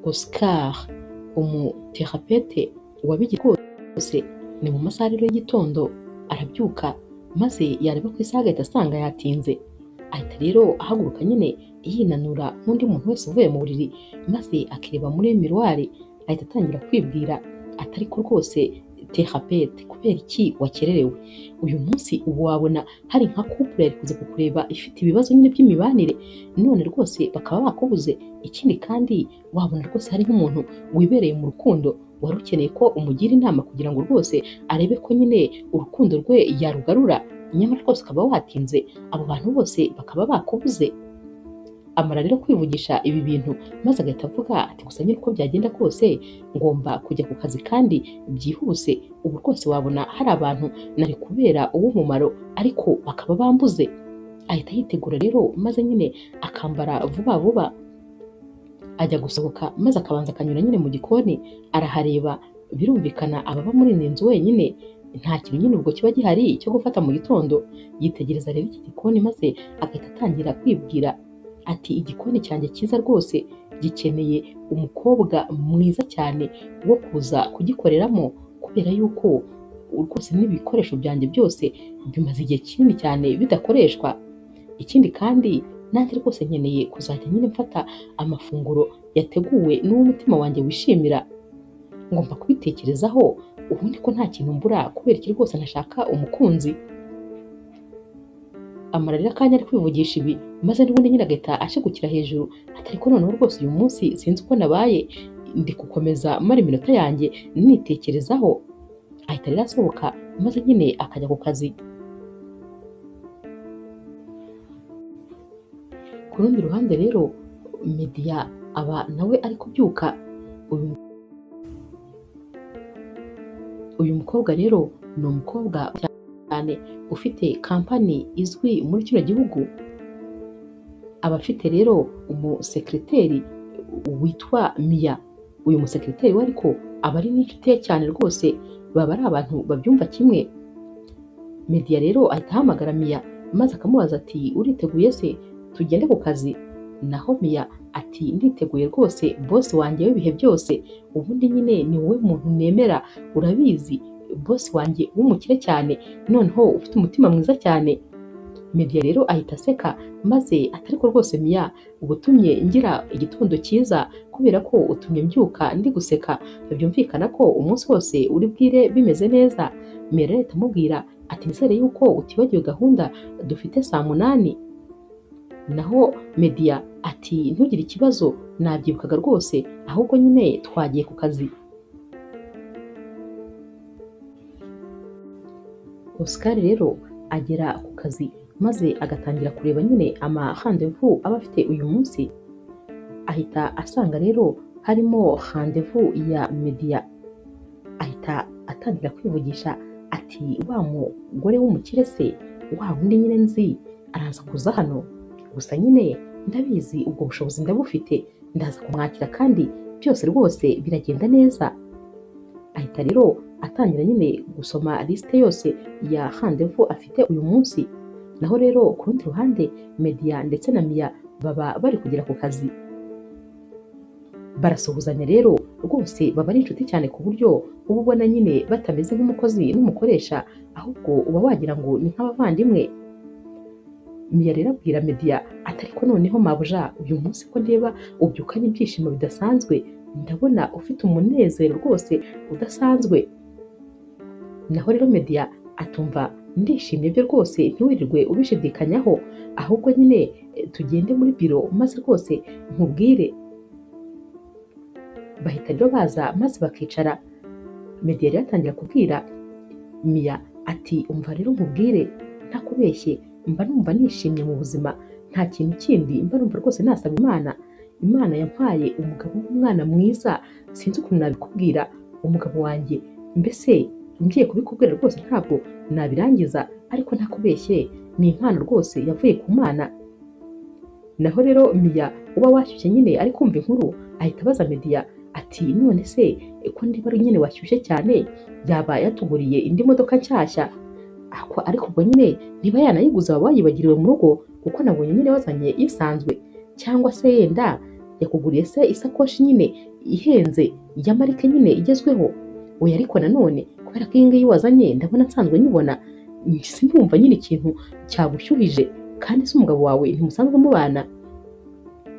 Oscar, umuthérapeute wabigize rwose, ni mu masaha rero y'igitondo arabyuka, maze yareba ku isaha agahita asanga yatinze. Ahita rero ahaguruka nyine yinanura nk'undi muntu wese uvuye mu buriri, maze akireba muri miroir, ahita atangira kwibwira ati ariko rwose thérapeute, kubera iki wakererewe uyu munsi? Ubu wabona hari nka couple yari kuza kukureba ifite ibibazo nyine by'imibanire, none rwose bakaba bakubuze. Ikindi kandi wabona rwose hari nk'umuntu wibereye mu rukundo wari ukeneye ko umugira inama kugira ngo rwose arebe ko nyine urukundo rwe yarugarura, nyamara rwose ukaba watinze, abo bantu bose bakaba bakubuze. Amara rero kwivugisha ibi bintu, maze agahita avuga ati gusa nyine uko byagenda kose ngomba kujya ku kazi kandi byihuse. Ubu rwose wabona hari abantu nari kubera uw'umumaro ariko bakaba bambuze. Ahita yitegura rero, maze nyine akambara vuba vuba ajya gusohoka, maze akabanza akanyura nyine mu gikoni arahareba. Birumvikana ababa muri iyi nzu wenyine, nta kintu nyine ubwo kiba gihari cyo gufata mu gitondo. Yitegereza rero iki gikoni, maze agahita atangira kwibwira ati igikoni cyanjye cyiza rwose gikeneye umukobwa mwiza cyane wo kuza kugikoreramo, kubera yuko rwose n'ibikoresho byanjye byose bimaze igihe kinini cyane bidakoreshwa. Ikindi kandi nanjye rwose nkeneye kuzajya nyine mfata amafunguro yateguwe n'uwo wanjye wishimira. Ngomba kubitekerezaho, ubundi ko nta kintu mbura, kubera iki rwose ntashaka umukunzi? Amara rero akanya ari kwivugisha ibi, maze n'ubundi nyine agahita ashigukira hejuru ati ariko noneho rwose uyu munsi sinzi uko nabaye, ndi gukomeza mara iminota yanjye nitekerezaho. Ahita rero asohoka, maze nyine akajya ku kazi. Ku rundi ruhande rero Media aba nawe ari kubyuka. Uyu mukobwa rero ni umukobwa cyane ufite kampani izwi muri kino gihugu. Aba afite rero umusekreteri witwa Mia. Uyu musekreteri we ariko aba ari n'inshuti ye cyane rwose, baba ari abantu babyumva kimwe. Media rero ahita ahamagara Mia, maze akamubaza ati uriteguye se tugende ku kazi? Naho Mia ati nditeguye rwose boss wanjye w'ibihe byose, ubundi nyine ni wowe muntu nemera, urabizi boss wanjye w'umukire cyane, noneho ufite umutima mwiza cyane. Media rero ahita aseka, maze ati ariko rwose Mia uba utumye ngira igitondo cyiza, kubera ko utumye mbyuka ndi guseka, byumvikana ko umunsi wose uri bwire bimeze neza. Mia rero ahita amubwira ati nizere yuko utibagiwe gahunda dufite saa 8. Naho Media ati ntugire ikibazo, nabyibukaga rwose, ahubwo nyine twagiye ku kazi. Oscar rero agera ku kazi, maze agatangira kureba nyine ama rendez-vous aba afite uyu munsi. Ahita asanga rero harimo rendez-vous ya Media. Ahita atangira kwivugisha ati wa mugore w'umukire se, wa wundi nyine nzi araza kuza hano, gusa nyine ndabizi ubwo bushobozi ndabufite, ndaza kumwakira kandi byose rwose biragenda neza. Ahita rero atangira nyine gusoma liste yose ya rendez-vous afite uyu munsi. Naho rero ku rundi ruhande Media ndetse na Mia baba bari kugera ku kazi, barasuhuzanya rero rwose baba ari inshuti cyane ku buryo uba ubona nyine batameze nk'umukozi n'umukoresha, ahubwo uba wagira ngo ni nk'abavandimwe. Mia rero abwira Media ati ariko noneho mabuja, uyu munsi ko ndeba ubyukanye ibyishimo bidasanzwe, ndabona ufite umunezero rwose udasanzwe. Naho rero Media atumva ndishimye byo rwose ntiwirirwe ubishidikanyaho, ahubwo nyine tugende muri biro maze rwose nkubwire. Bahita rero baza maze bakicara. Media rero atangira kubwira Mia ati umva rero nkubwire, ntakubeshye mba numva nishimye mu buzima, nta kintu kindi mba numva rwose nasaba Imana. Imana yampaye umugabo w'umwana mwiza, sinzi ukuntu nabikubwira, umugabo wanjye mbese ngiye kubikubwira rwose ntabwo nabirangiza, ariko ntakubeshye ni impano rwose yavuye ku Mana. Naho rero Mia uba washyushye nyine ari kumva inkuru, ahita abaza Media ati none se ko ndiba ari nyine washyushye cyane, yaba yatuguriye indi modoka nshyashya? Ariko ubwo nyine niba yanayiguze waba wayibagiriwe mu rugo, kuko nabonye nyine wazanye isanzwe, cyangwa se yenda Yakuguriye se isakoshi nyine ihenze ya marike nyine igezweho? Oya, ariko nanone kubera ko iyi ngiyi wazanye ndabona nsanzwe nyibona, sinumva nyine ikintu cyagushyuhije, kandi se umugabo wawe ntimusanzwe mubana.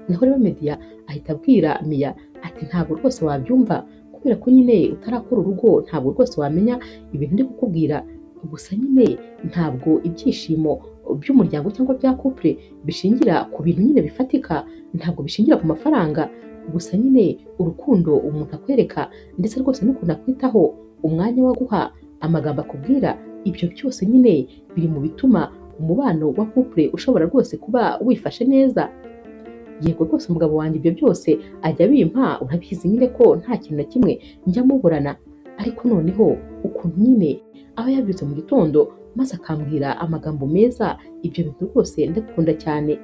Naho rero Media ahita abwira Mia ati ntabwo rwose wabyumva kubera ko nyine utarakora urugo, ntabwo rwose wamenya ibintu ndi kukubwira. Gusa nyine ntabwo ibyishimo by'umuryango cyangwa bya couple bishingira ku bintu nyine bifatika, ntabwo bishingira ku mafaranga. Gusa nyine urukundo umuntu akwereka ndetse rwose n'ukuntu akwitaho, umwanya waguha, amagambo akubwira, ibyo byose nyine biri mu bituma umubano wa couple ushobora rwose kuba wifashe neza. Yego rwose umugabo wanjye ibyo byose ajya abimpa, urabizi nyine ko nta kintu na kimwe njya muburana, ariko noneho ukuntu nyine aba yabyutse mu gitondo maze akambwira amagambo meza, ibyo bintu rwose ndabikunda cyane.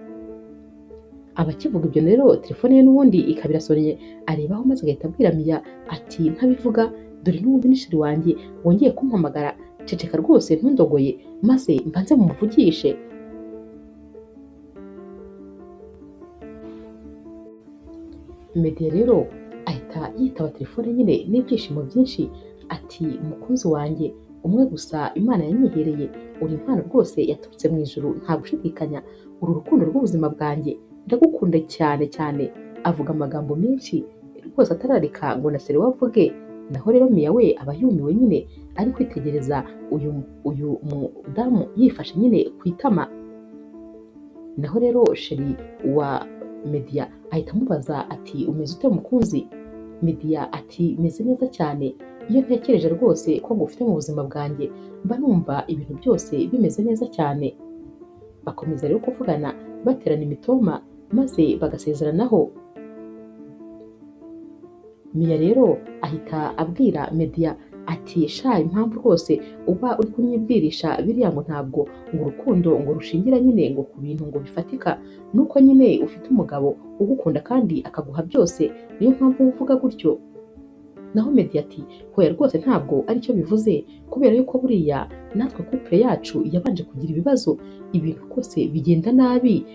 Abakivuga ibyo rero telefone ye n'ubundi ikaba irasonnye, arebaho maze agahita abwira Mia ati ntabivuga, dore n'ubundi ni sheri wanjye wongeye kumpamagara, ceceka rwose ntundogoye maze mbanze mumuvugishe. Media rero ahita yitaba telefone nyine n'ibyishimo byinshi ati mukunzi wanjye umwe gusa Imana yanyihereye, uri impano rwose yaturutse mu ijuru, nta gushidikanya, uru rukundo rw'ubuzima bwanjye, ndagukunda cyane cyane. Avuga amagambo menshi rwose atarareka ngo na sere wavuge. Naho rero Mia we aba yumiwe nyine ari kwitegereza uyu mudamu yifashe nyine ku itama. Naho rero sheri wa Media ahita amubaza ati umeze ute mukunzi? Media ati meze neza cyane, iyo ntekereje rwose ko ngufite mu buzima bwanjye mba numva ibintu byose bimeze neza cyane. Bakomeza rero kuvugana baterana imitoma maze bagasezeranaho. Mia rero ahita abwira Media ati sha impamvu rwose uba uri kunyibwirisha biriya ngo ntabwo ngo urukundo ngo rushingira nyine ngo ku bintu ngo bifatika, nuko nyine ufite umugabo ugukunda kandi akaguha byose, niyo mpamvu uvuga gutyo. Naho Media ati hoya rwose ntabwo aricyo bivuze, kubera yuko buriya natwe couple yacu yabanje kugira ibibazo, ibintu rwose bigenda nabi,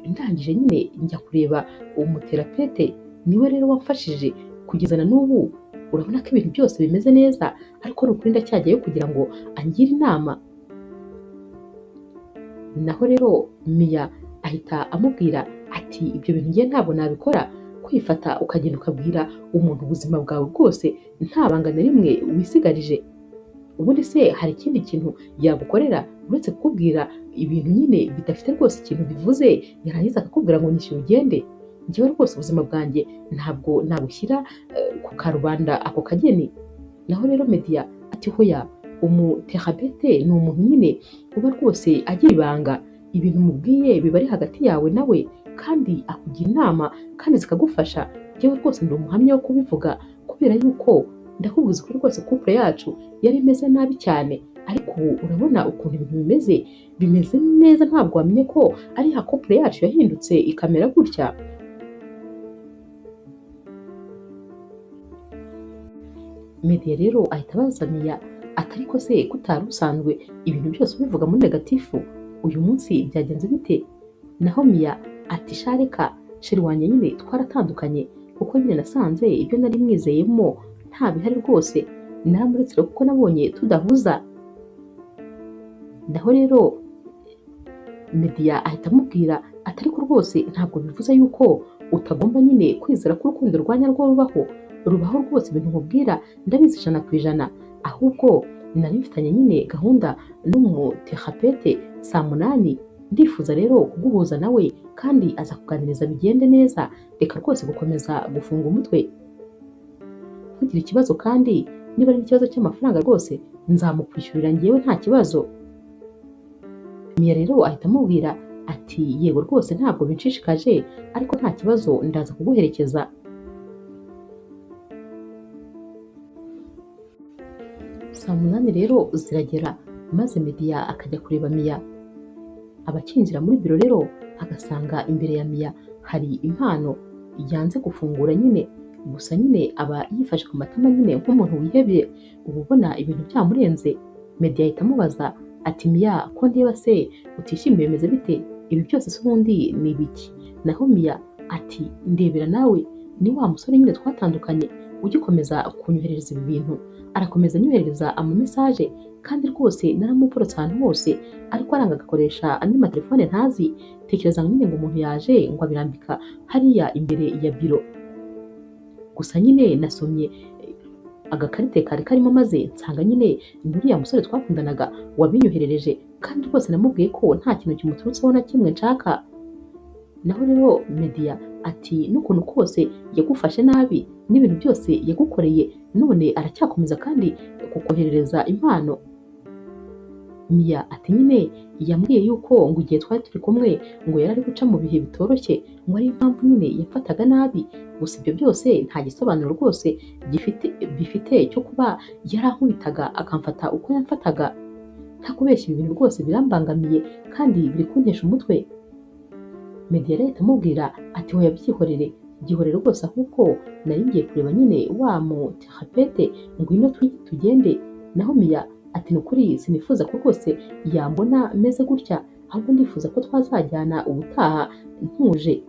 ndangije nyine njya kureba umuterapete, niwe rero wamfashije kugeza na n'ubu urabona ko ibintu byose bimeze neza, ariko ni ukuri ndacyajyayo kugira ngo angire inama. Naho rero Mia ahita amubwira ati ibyo bintu ngiye ntabwo nabikora, kwifata ukagenda ukabwira umuntu ubuzima bwawe bwose nta banga na rimwe wisigarije, ubundi se hari ikindi kintu yagukorera uretse kukubwira ibintu nyine bidafite rwose ikintu bivuze, yarangiza akakubwira ngo nyishyura ugende. Njyewe rwose ubuzima bwanjye ntabwo nabushyira ku karubanda ako kageni. Naho rero Media ati hoya umuterapete ni umuntu nyine uba rwose agira ibanga, ibintu umubwiye biba ari hagati yawe nawe, kandi akugira inama kandi zikagufasha. Njyewe rwose ndi umuhamya wo kubivuga kubera yuko ndakubwiza ukuri rwose couple yacu yari imeze nabi cyane, ariko ubu urabona ukuntu ibintu bimeze neza, ntabwo wamenye ko ari ya couple yacu yahindutse ikamera gutya. Media rero ahita abaza Mia ati ariko se kutari usanzwe ibintu byose ubivuga muri negatifu, uyu munsi byagenze bite? Naho Mia ati shareka sheri wanjye nyine twaratandukanye, kuko nyine nasanze ibyo nari mwizeyemo nta bihari rwose, naramuretse kuko nabonye tudahuza. Naho rero Media ahita amubwira ati ariko rwose ntabwo bivuze yuko utagomba nyine kwizera ko urukundo rwa nyarwo rubaho, rubaho rwose, ibintu nkubwira ndabizi 100%, ahubwo nari mfitanye nyine gahunda n'umuterapete saa 8, ndifuza rero kuguhuza nawe kandi aza kuganiriza bigende neza, reka rwose gukomeza gufunga umutwe, ntugire ikibazo, kandi niba ari ikibazo cy'amafaranga rwose nzamukwishyurira njyewe nta kibazo. Mia rero ahita amubwira ati yego rwose ntabwo binshishikaje, ariko nta kibazo ndaza kuguherekeza. Saa 8 rero ziragera maze Media akajya kureba Mia. Abakinjira muri biro rero agasanga imbere ya Mia hari impano yanze gufungura nyine, gusa nyine aba yifashe ku matama nyine nk'umuntu wihebye, uba ubona ibintu byamurenze. Media ahita amubaza ati Mia ko ndeba se utishimiye bimeze bite? Ibi byose se ubundi ni ibiki? Naho Mia Ati ndebera nawe ni wa musore nyine twatandukanye ugikomeza kunyoherereza ibi bintu, arakomeza anyoherereza amamesaje kandi rwose naramuporotse ahantu hose, ariko aranga agakoresha andi matelefone ntazi. Tekereza nyine ngo umuntu yaje ngo abirambika hariya imbere ya biro. Gusa nyine nasomye agakarite kari karimo maze nsanga nyine ni uriya musore twakundanaga wabinyoherereje, kandi rwose namubwiye ko nta kintu kimuturutseho na kimwe nshaka. Naho rero Media ati n'ukuntu kose yagufashe nabi n'ibintu byose yagukoreye, none aracyakomeza kandi kukoherereza impano. Mia ati nyine yambwiye yuko ngo igihe twari turi kumwe ngo yari ari guca mu bihe bitoroshye, ngo ari impamvu nyine yafataga nabi. Gusa ibyo byose nta gisobanuro rwose bifite cyo kuba yarankubitaga akamfata uko yamfataga. Nta kubeshya, ibi bintu rwose birambangamiye kandi biri kuntesha umutwe. Media rero ahita amubwira ati hoya byihorere, byihorere rwose, ahubwo nari ngiye kureba nyine wa mu therapete, ngwino tugende. Naho Mia ati ni ukuri sinifuza ko rwose yambona meze gutya, ahubwo ndifuza ko twazajyana ubutaha ntuje.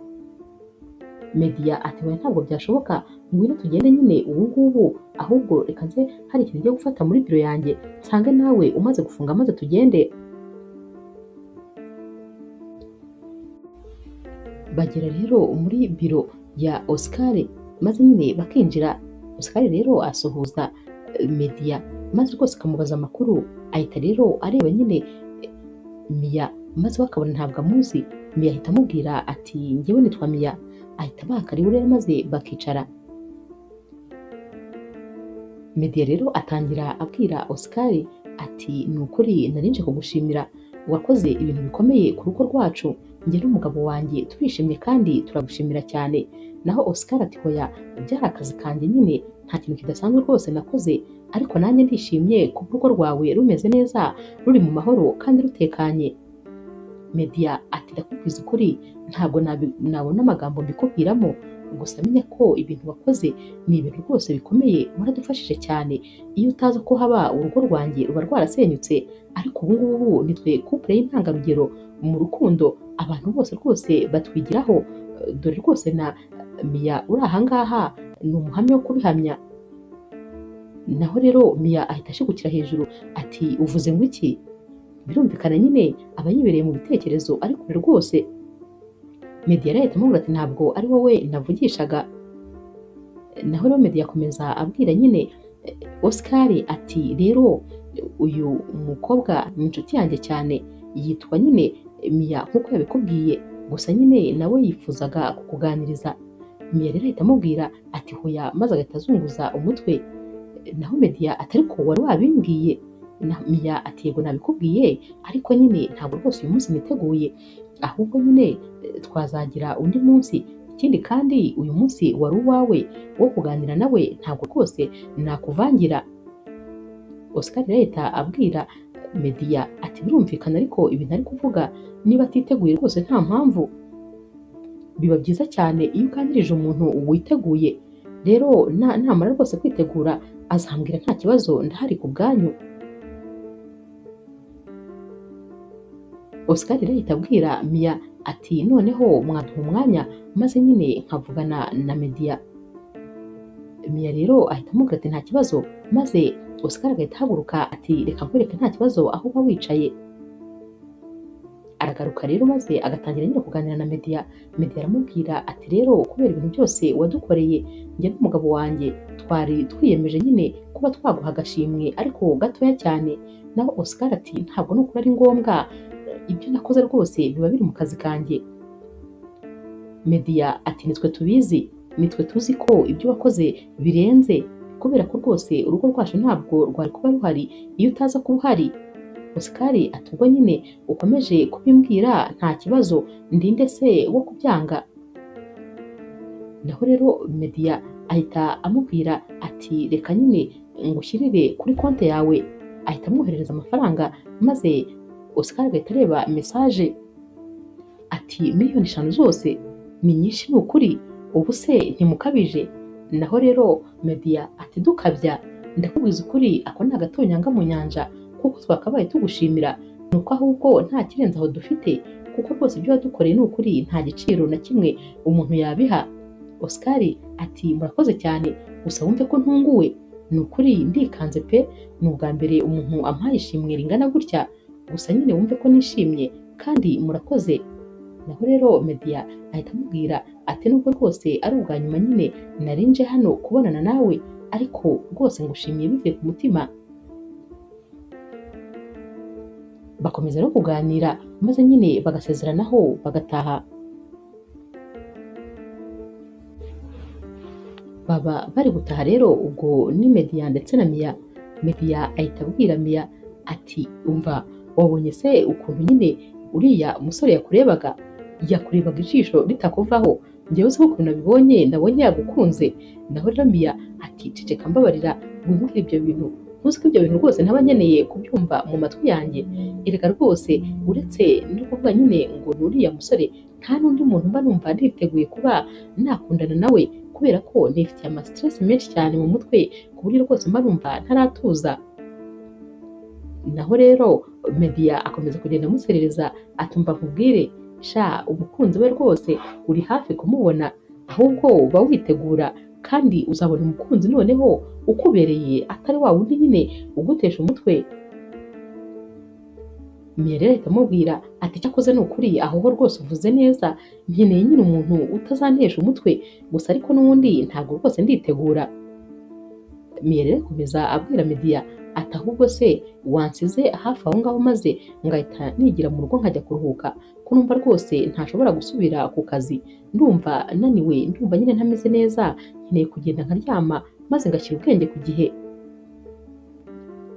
Media ati hoya ntabwo byashoboka, ngwino tugende nyine ubu ngubu, ahubwo reka nze hari ikintu ngiye gufata muri biro yanjye nsange nawe umaze gufunga maze tugende. Bagera rero muri biro ya Oscar maze nyine bakinjira. Oscar rero asuhuza Media maze rwose akamubaza amakuru, ahita rero areba nyine Mia maze we akabona ntabwo amuzi. Mia ahita amubwira ati njyewe nitwa Mia, ahita abaha karibu rero maze bakicara. Media rero atangira abwira Oscar ati ni ukuri nari nje kugushimira, wakoze ibintu bikomeye ku rugo rwacu, njye n'umugabo wanjye turishimye kandi turagushimira cyane. Naho Oscar ati hoya byari akazi kanjye nyine, nta kintu kidasanzwe rwose nakoze, ariko nanjye ndishimye kuba urugo rwawe rumeze neza, ruri mu mahoro kandi rutekanye. Media ati ndakubwiza ukuri ntabwo nabona amagambo mbikubwiramo, gusa menya ko ibintu wakoze ni ibintu rwose bikomeye, waradufashije cyane. Iyo utaza ko haba urugo rwanjye ruba rwarasenyutse, ariko ubu ngubu nitwe couple y'intangarugero mu rukundo, abantu bose rwose batwigiraho. Dore rwose na Mia uri aha ngaha ni umuhamya wo kubihamya. Naho rero Mia ahita ashigukira hejuru ati uvuze ngo iki? Birumvikana nyine aba yibereye mu bitekerezo, ariko rwose Media rero ahita amubwira ati ntabwo ari wowe navugishaga. Naho rero Media akomeza abwira nyine Oscar ati rero uyu mukobwa ni inshuti yanjye cyane, yitwa nyine Mia nk'uko yabikubwiye, gusa nyine nawe yifuzaga kukuganiriza. Mia rero ahita amubwira ati hoya, maze agahita azunguza umutwe. Naho Media ati ariko wari wabimbwiye. Mia ati yego nabikubwiye, ariko nyine ntabwo rwose uyu munsi niteguye, ahubwo nyine twazagira undi munsi. Ikindi kandi uyu munsi wari uwawe wo kuganira nawe, ntabwo rwose nakuvangira. Oscar rero ahita abwira Media ati birumvikana, ariko ibintu ari kuvuga niba atiteguye rwose nta mpamvu. Biba byiza cyane iyo uganirije umuntu witeguye, rero namara rwose kwitegura azambwira nta kibazo, ndahari ku bwanyu. Oscar rero ahita abwira Mia ati noneho mwaduha umwanya maze nyine nkavugana na Media. Mia rero ahita amubwira ati nta kibazo, maze Oscar agahita ahaguruka ati reka nkwereke nta kibazo aho uba wicaye. Aragaruka rero maze agatangira nyine kuganira na Media. Media aramubwira ati rero kubera ibintu byose wadukoreye, njye n'umugabo wanjye twari twiyemeje nyine kuba twaguha agashimwe ariko gatoya cyane. Naho Oscar ati ntabwo nukuri ari ngombwa, ibyo nakoze rwose biba biri mu kazi kanjye. Media ati nitwe tubizi, nitwe tuzi ko ibyo wakoze birenze, kubera ko rwose urugo rwacu ntabwo rwari kuba ruhari iyo utaza kuba uhari. Oscar ati ubwo nyine ukomeje kubimbwira nta kibazo, ndinde se wo kubyanga. Naho rero Media ahita amubwira ati reka nyine ngushyirire kuri konti yawe, ahita amwoherereza amafaranga, maze Oscar agahita areba message ati 5,000,000 zose ni nyinshi ni ukuri, ubu se ntimukabije? Naho rero Media ati dukabya, ndakubwiza ukuri ako ni agatonyanga mu nyanja, kuko twakabaye tugushimira, nuko ahubwo nta kirenze aho dufite, kuko rwose ibyo wadukoreye ni ukuri nta giciro na kimwe umuntu yabiha. Oscar ati murakoze cyane, gusa wumve ko ntunguwe, ni ukuri ndikanze pe, ni ubwa mbere umuntu ampaye ishimwe ringana gutya, gusa nyine wumve ko nishimye kandi murakoze. Naho rero Media ahita amubwira ati nubwo rwose ari ubwa nyuma nyine nari nje hano kubonana nawe, ariko rwose ngushimiye bivuye ku mutima. Bakomeza no kuganira maze nyine bagasezeranaho bagataha. Baba bari gutaha rero ubwo ni Media ndetse na Mia. Media ahita abwira Mia ati umva wabonye se ukuntu nyine uriya musore yakurebaga, yakurebaga ijisho ritakuvaho, njyewe uzi ukuntu nabibonye, nabonye yagukunze. Naho rero Mia ati ceceka mbabarira, wimbwira ibyo bintu, ntuzi ko ibyo bintu rwose ntaba nkeneye kubyumva mu matwi yanjye, erega rwose uretse no kuvuga nyine ngo ni uriya musore, nta n'undi muntu mba numva niteguye kuba nakundana nawe, kubera ko nifitiye ama stress menshi cyane mu mutwe, ku buryo rwose mba numva ntaratuza. Naho rero Media akomeza kugenda amuserereza atumva nkubwire, sha umukunzi we rwose uri hafi kumubona, ahubwo uba witegura kandi uzabona umukunzi noneho ukubereye atari wa wundi nyine ugutesha umutwe. Mia rero ahita amubwira ati cyakoze ni ukuri aho ho rwose uvuze neza, nkeneye nyine umuntu utazantesha umutwe, gusa ariko n'ubundi ntabwo rwose nditegura. Mia rero akomeza abwira Media ati ahubwo se wansize hafi aho ngaho maze ngahita nigira mu rugo nkajya kuruhuka, ko numva rwose ntashobora gusubira ku kazi, ndumva naniwe, ndumva nyine ntameze neza, nkeneye kugenda nkaryama maze ngashyira ubwenge ku gihe.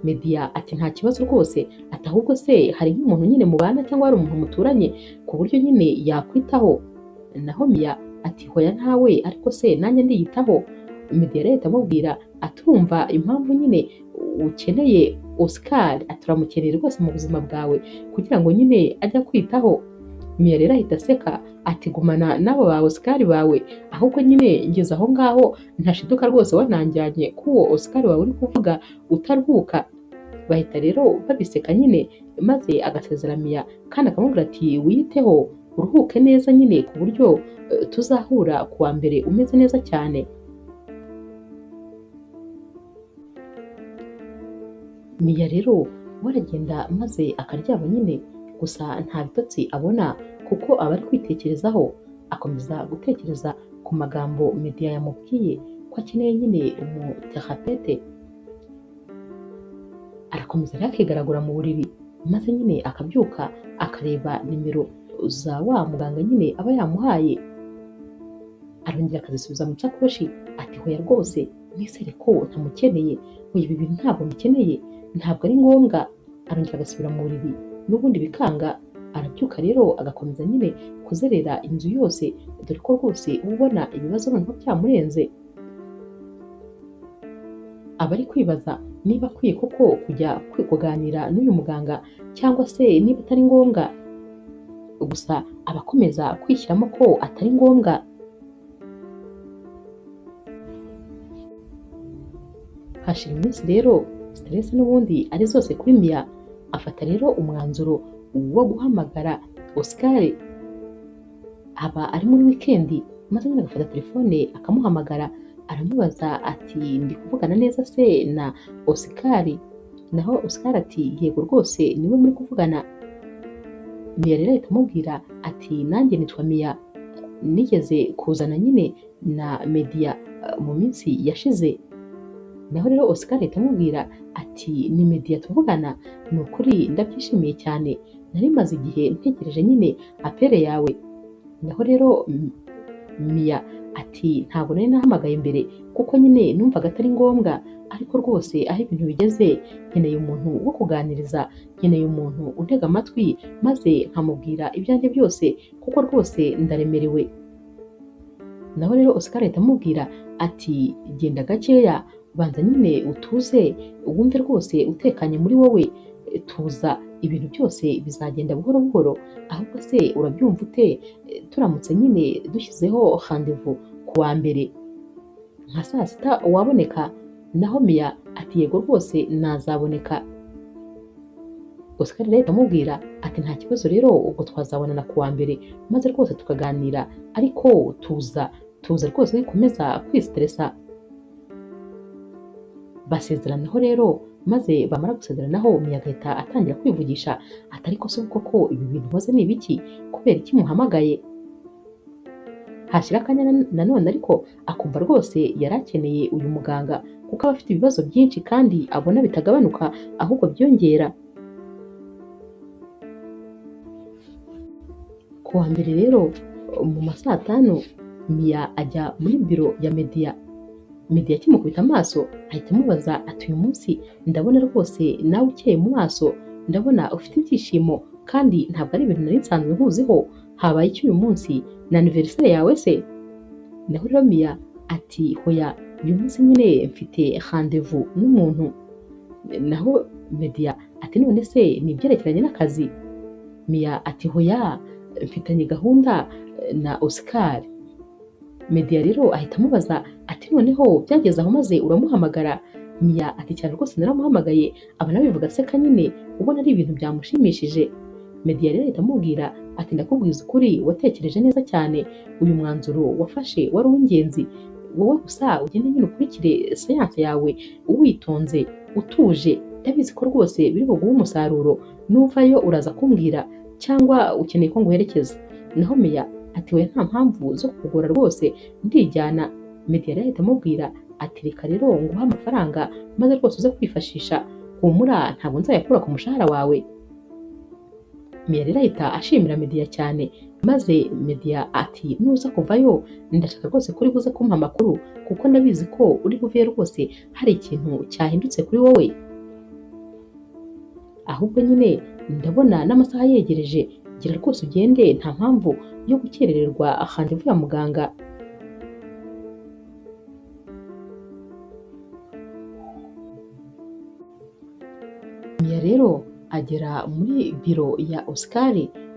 Media ati nta kibazo rwose, ati ahubwo se hari nk'umuntu nyine mubana cyangwa hari umuntu muturanye ku buryo nyine yakwitaho. Naho Mia ati hoya ntawe, ariko se nanjye ndiyitaho. Media rero ahita amubwira atumva impamvu nyine ukeneye Oscar, aturamukeneye rwose mu buzima bwawe kugira ngo nyine ajye akwitaho. Mia rero ahita aseka ati gumana n'abo ba Oscar bawe, ahubwo nyine ngeze aho ngaho ntashiduka rwose wananjyanye k'uwo Oscar wawe uri kuvuga utaruhuka. Bahita rero babiseka nyine maze agasezera Mia kandi akamubwira ati wiyiteho uruhuke neza nyine ku buryo tuzahura ku wa mbere umeze neza cyane. Mia rero waragenda maze akaryama nyine, gusa nta bitotsi abona kuko aba ari kwitekerezaho, akomeza gutekereza ku magambo Media yamubwiye ko akeneye nyine umuterapete. Arakomeza rero akigaragura mu buriri maze nyine akabyuka akareba nimero za wa muganga nyine aba yamuhaye, arongera akazisubiza mu isakoshi ati hoya rwose nizere ko ntamukeneye, oya ibi bintu ntabwo mbikeneye, ntabwo ari ngombwa. Arongera agasubira mu buriri n'ubundi bikanga, arabyuka rero agakomeza nyine kuzerera inzu yose, dore ko rwose uba ubona ibibazo noneho byamurenze. Aba ari kwibaza niba akwiye koko kujya kuganira n'uyu muganga cyangwa se niba atari ngombwa, gusa aba akomeza kwishyiramo ko atari ngombwa. Hashira iminsi rero stress n'ubundi ari zose kuri Mia, afata rero umwanzuro wo guhamagara Oscar. Aba ari muri wikendi maze nyine agafata telefone akamuhamagara, aramubaza ati ndi kuvugana neza se na Oscar? Naho Oscar ati yego rwose niwe muri kuvugana. Mia rero ahita amubwira ati nanjye nitwa Mia, nigeze kuzana nyine na Media mu minsi yashize. Naho rero Oscar ahita amubwira ati ni Media tuvugana, ni ukuri ndabyishimiye cyane, nari maze igihe ntegereje nyine apere yawe. Naho rero Mia ati ntabwo nari nahamagaye mbere kuko nyine numvaga atari ngombwa, ariko rwose aho ibintu bigeze nkeneye umuntu wo kuganiriza, nkeneye umuntu untega amatwi maze nkamubwira ibyanjye byose kuko rwose ndaremerewe. Naho rero Oscar ahita amubwira ati genda gakeya, banza nyine utuze wumve rwose utekanye muri wowe, tuza ibintu byose bizagenda buhoro buhoro, ahubwo se urabyumva ute turamutse nyine dushyizeho rendezvous ku wa mbere nka saa sita waboneka? Naho Mia ati yego rwose nazaboneka. Oscar rero amubwira ati nta kibazo rero ubwo twazabonana ku wa mbere maze rwose tukaganira, ariko tuza tuza rwose wikomeza kwistresa. Basezeranaho rero, maze bamara gusezeranaho Mia agahita atangira kwivugisha ati ariko se koko ibi bintu nkoze ni ibiki? Kubera iki muhamagaye? Hashira akanya nanone ariko akumva rwose yari akeneye uyu muganga kuko aba afite ibibazo byinshi kandi abona bitagabanuka ahubwo byiyongera. Ku wa mbere rero mu ma saa tanu Mia ajya muri biro ya Media. Media akimukubita amaso ahita amubaza ati uyu munsi ndabona rwose nawe ukeye mu maso, ndabona ufite ibyishimo kandi ntabwo ari ibintu nari nsanzwe nkuziho, habaye iki uyu munsi? Ni anniversaire yawe se? Naho rero Mia ati hoya uyu munsi nyine mfite rendezvous n'umuntu. Naho Media ati none se ni ibyerekeranye n'akazi? Mia ati hoya mfitanye gahunda na Oscar. Media rero ahita amubaza ati noneho byageze aho maze uramuhamagara? Mia ati cyane rwose naramuhamagaye, aba nabivuga aseka nyine ubona ari ibintu byamushimishije. Media rero ahita amubwira ati ndakubwiza ukuri watekereje neza cyane, uyu mwanzuro wafashe wari uw'ingenzi, wowe gusa ugende nyine ukurikire siyanse yawe witonze utuje, ndabizi ko rwose biri buguhe umusaruro, nuvayo uraza kumbwira cyangwa ukeneye ko nguherekeza. Naho Mia ati we nta mpamvu zo kugora rwose ndijyana. Media rero ahita amubwira ati reka rero nguhe amafaranga maze rwose uze kwifashisha, humura ntabwo nzayakura ku mushahara wawe. Mia rero ahita ashimira Media cyane, maze Media ati nuza kuvayo ndashaka rwose ko uri buze kumpa amakuru kuko ndabizi ko uri buveyo rwose hari ikintu cyahindutse kuri wowe, ahubwo nyine ndabona n'amasaha yegereje, gira rwose ugende nta mpamvu yo gukerererwa rendezvous ya muganga. Mia rero agera muri biro ya Oscar,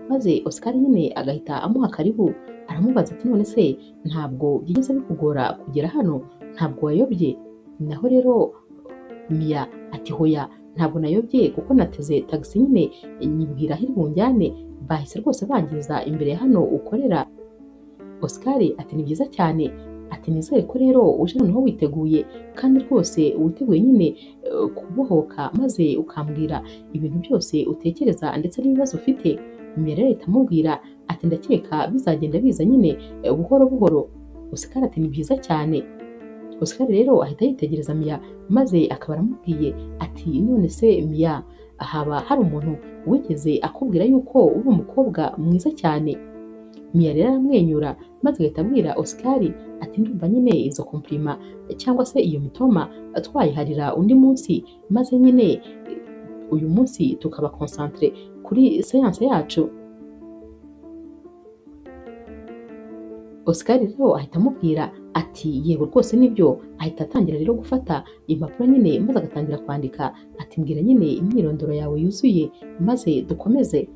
maze Oscar nyine agahita amuha karibu, aramubaza ati none se ntabwo byigeze bikugora kugera hano, ntabwo wayobye? Naho rero Mia ati hoya ntabwo nayobye kuko nateze tagisi nyine nyibwira aho iri bunjyane, bahise rwose bangiza imbere ya hano ukorera. Oscar ati ni byiza cyane, ati nizere ko rero uje noneho witeguye kandi rwose witeguye nyine kubohoka maze ukambwira ibintu byose utekereza ndetse n'ibibazo ufite. Mia rero ahita amubwira ati ndakeka bizagenda biza nyine buhoro buhoro. Oscar ati ni byiza cyane. Oscar rero ahita yitegereza Mia maze akaba aramubwiye ati none se Mia haba hari umuntu wigeze akubwira yuko uri umukobwa mwiza cyane? Mia rero aramwenyura maze agahita abwira Oscar ati ndumva nyine izo compliment cyangwa se iyo mitoma twayiharira undi munsi, maze nyine uyu munsi tukaba concentre kuri séance yacu. Oscar rero ahita amubwira ati yego rwose nibyo, ahita atangira rero gufata impapuro nyine maze agatangira kwandika ati mbwira nyine imyirondoro yawe yuzuye maze dukomeze.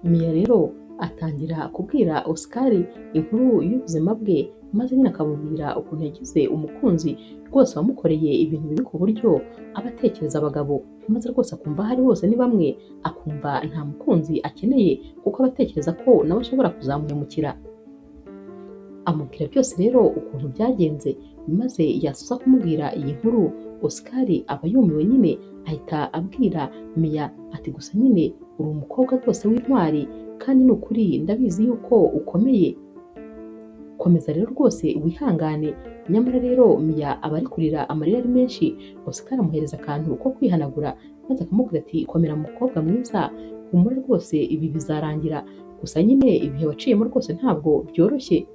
Mia rero atangira kubwira Oscar inkuru y'ubuzima bwe, maze nyine akamubwira ukuntu yagize umukunzi rwose wamukoreye ibintu bibi ku buryo aba atekereza abagabo, maze rwose akumva aho ari hose ni bamwe, akumva nta mukunzi akeneye kuko aba atekereza ko nawe ashobora kuzamuhemukira. Amubwira byose rero ukuntu byagenze, maze yasoza kumubwira iyi nkuru Oscar aba yumiwe nyine, ahita abwira Mia ati gusa nyine uri umukobwa rwose w'intwari kandi ni ukuri ndabizi yuko ukomeye, komeza rero rwose wihangane. Nyamara rero Mia aba ari kurira amarira ari menshi, Oscar amuhereza akantu ko kwihanagura maze akamubwira ati komera mukobwa mwiza, humura rwose ibi bizarangira, gusa nyine ibihe waciyemo rwose ntabwo byoroshye,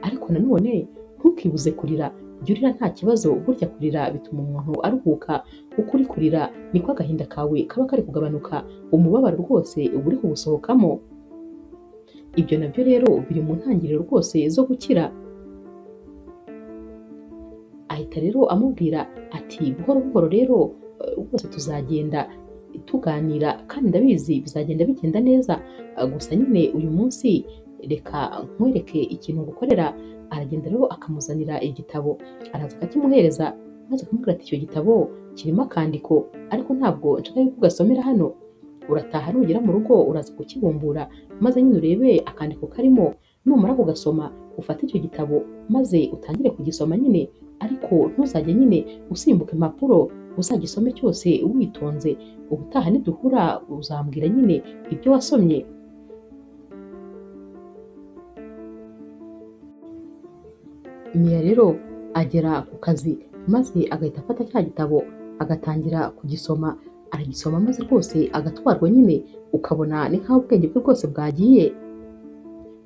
ariko nanone ntukibuze kurira, jya urira nta kibazo, burya kurira bituma umuntu aruhuka, uko uri kurira niko agahinda kawe kaba kari kugabanuka, umubabaro rwose uba uri kuwusohokamo. Ibyo nabyo rero biri mu ntangiriro rwose zo gukira. Ahita rero amubwira ati buhoro buhoro rero rwose tuzagenda tuganira kandi ndabizi bizagenda bigenda neza, gusa nyine uyu munsi reka nkwereke ikintu ngukorera. Aragenda rero akamuzanira igitabo, araza akakimuhereza, maze akamubwira ati icyo gitabo kirimo akandiko ariko ntabwo nshaka yuko ugasomera hano, urataha nugera mu rugo uraza kukibumbura maze nyine urebe akandiko karimo, numara kugasoma ufate icyo gitabo maze utangire kugisoma nyine, ariko ntuzajye nyine usimbuka impapuro, uzagisome cyose witonze, ubutaha niduhura uzambwira nyine ibyo wasomye. Mia rero agera ku kazi maze agahita afata cya gitabo agatangira kugisoma, aragisoma maze rwose agatwarwa nyine, ukabona ni nk'aho ubwenge bwe bwose bwagiye.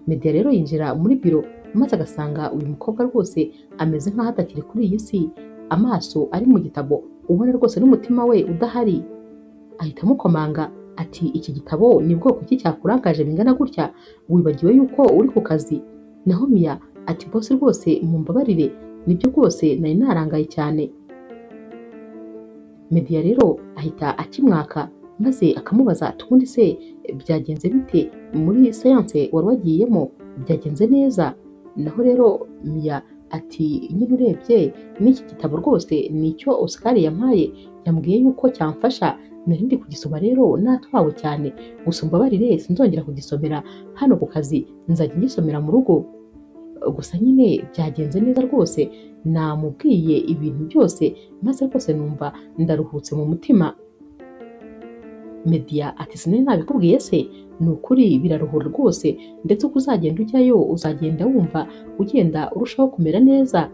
Media rero yinjira muri biro maze agasanga uyu mukobwa rwose ameze nk'aho atakiri kuri iyi si, amaso ari mu gitabo ubona rwose n'umutima we udahari. Ahita amukomanga ati iki gitabo ni bwoko ki cyakurangaje bingana gutya, wibagiwe yuko uri ku kazi? Naho Mia ati boss rwose mumbabarire, nibyo rwose nari narangaye cyane. Media rero ahita akimwaka maze akamubaza ati ubundi se byagenze bite muri seanse wari wagiyemo, byagenze neza? Naho rero Mia ati nyine urebye n'iki gitabo rwose nicyo Oscar yampaye, yambwiye yuko cyamfasha, nari ndi kugisoma rero natwawe cyane, gusa umbabarire sinzongera kugisomera hano ku kazi, nzajya ngisomera mu rugo. Gusa nyine byagenze neza rwose, namubwiye ibintu byose maze rwose numva ndaruhutse mu mutima. Media ati sinari nabikubwiye se, ni ukuri biraruhura rwose, ndetse uko uzagenda ujyayo uzagenda wumva ugenda urushaho kumera neza.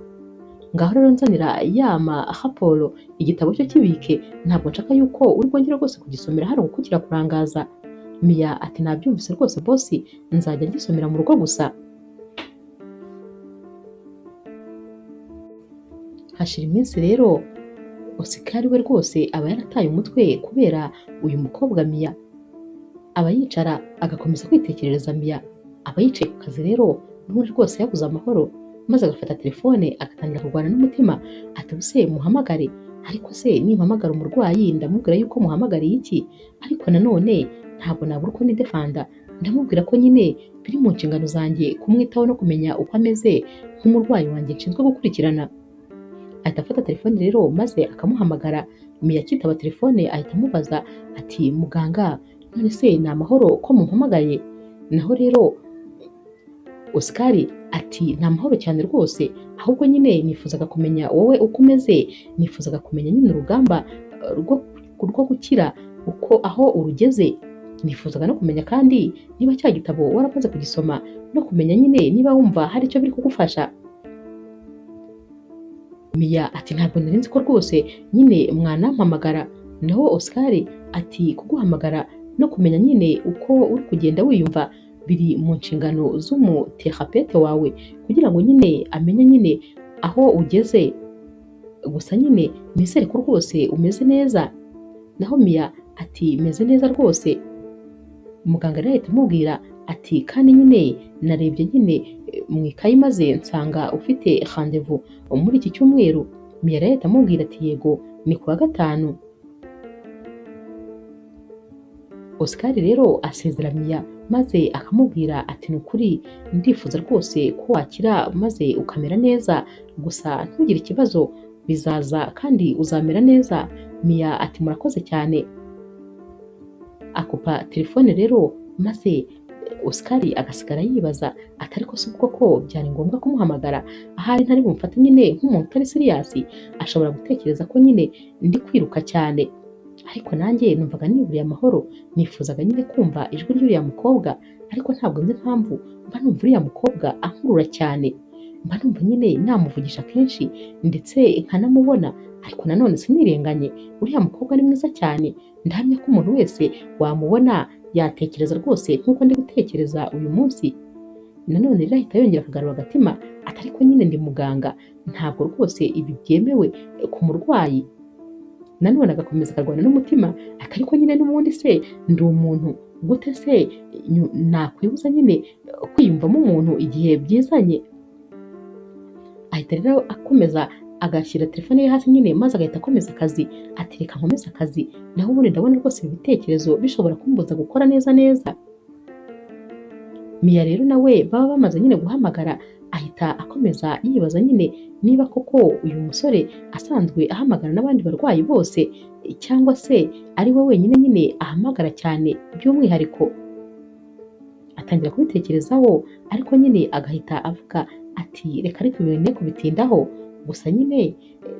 Ngaho rero nzanira ya ma raporo, igitabo cyo kibike, ntabwo nshaka yuko uri bwongere rwose kugisomera hano kuko kirakurangaza. Mia ati nabyumvise rwose bosi, nzajya ngisomera mu rugo gusa. Hashira iminsi rero Oscar we rwose aba yarataye umutwe kubera uyu mukobwa Mia, aba yicara agakomeza kwitekerereza Mia, aba yicaye ku kazi rero n'ubundi rwose yabuze amahoro, maze agafata telefone agatangira kurwana n'umutima ati ubuse muhamagare, ariko se nimpamagara umurwayi ndamubwira yuko muhamagariye iki? Ariko nanone ntabwo nabura uko nidefanda, ndamubwira ko nyine biri mu nshingano zanjye kumwitaho no kumenya uko ameze nk'umurwayi wanjye nshinzwe gukurikirana. Ahita afata telefone rero maze akamuhamagara. Mia akitaba telefone ahita amubaza ati muganga none se ni amahoro ko mumpamagaye? Naho rero Oscar ati ni amahoro cyane rwose, ahubwo nyine nifuzaga kumenya wowe uko umeze, nifuzaga kumenya nyine urugamba rwo gukira uko aho urugeze, nifuzaga no kumenya kandi niba cya gitabo waramaze kugisoma, no kumenya nyine niba wumva hari icyo biri kugufasha. Mia ati ntabwo nari nzi ko rwose nyine mwanampamagara. Naho Oscar ati kuguhamagara no kumenya nyine uko uri kugenda wiyumva biri mu nshingano z'umuterapete wawe, kugira ngo nyine amenye nyine aho ugeze, gusa nyine nizere ko rwose umeze neza. Naho Mia ati meze neza rwose. Muganga rero ahita amubwira ati kandi nyine narebye nyine mu ikayi maze nsanga ufite rendez-vous muri iki cyumweru. Mia rero ahita amubwira ati yego ni kuwa gatanu. Oscar rero asezera Mia maze akamubwira ati ni ukuri ndifuza rwose ko wakira maze ukamera neza, gusa ntugire ikibazo bizaza kandi uzamera neza. Mia ati murakoze cyane. Akupa telefone rero maze Oscar agasigara yibaza ati ariko si ubwo ko byari ngombwa kumuhamagara, ahari ntari bumfate nyine nk'umuntu utari serious, ashobora gutekereza ko nyine ndi kwiruka cyane, ariko nanjye numvaga niburiye amahoro, nifuzaga nyine kumva ijwi ry'uriya mukobwa, ariko ntabwo nzi impamvu mba numva uriya mukobwa ankurura cyane, mba numva nyine namuvugisha kenshi ndetse nkanamubona, ariko nanone sinirenganye, uriya mukobwa ni mwiza cyane, ndahamya ko umuntu wese wamubona yatekereza rwose nk'uko ndi gutekereza uyu munsi. Nanone rero ahita yongera akagarura agatima ati ariko nyine ndi muganga, ntabwo rwose ibi byemewe ku murwayi. Nanone agakomeza akarwana n'umutima ati ariko nyine n'ubundi se ndi umuntu, gute se nakwibuza nyine kwiyumvamo umuntu igihe byizanye. Ahita rero akomeza agashyira telefone ye hasi nyine maze agahita akomeza akazi, ati reka nkomeze akazi, naho ubundi ndabona rwose ibi bitekerezo bishobora kumbuza gukora neza neza. Mia rero nawe baba bamaze nyine guhamagara Ahita akomeza yibaza nyine niba koko uyu musore asanzwe ahamagara n'abandi barwayi bose cyangwa se ari we wenyine nyine ahamagara cyane by'umwihariko. Atangira kubitekerezaho ariko nyine agahita avuga ati reka ariko ibintu ne kubitindaho, gusa nyine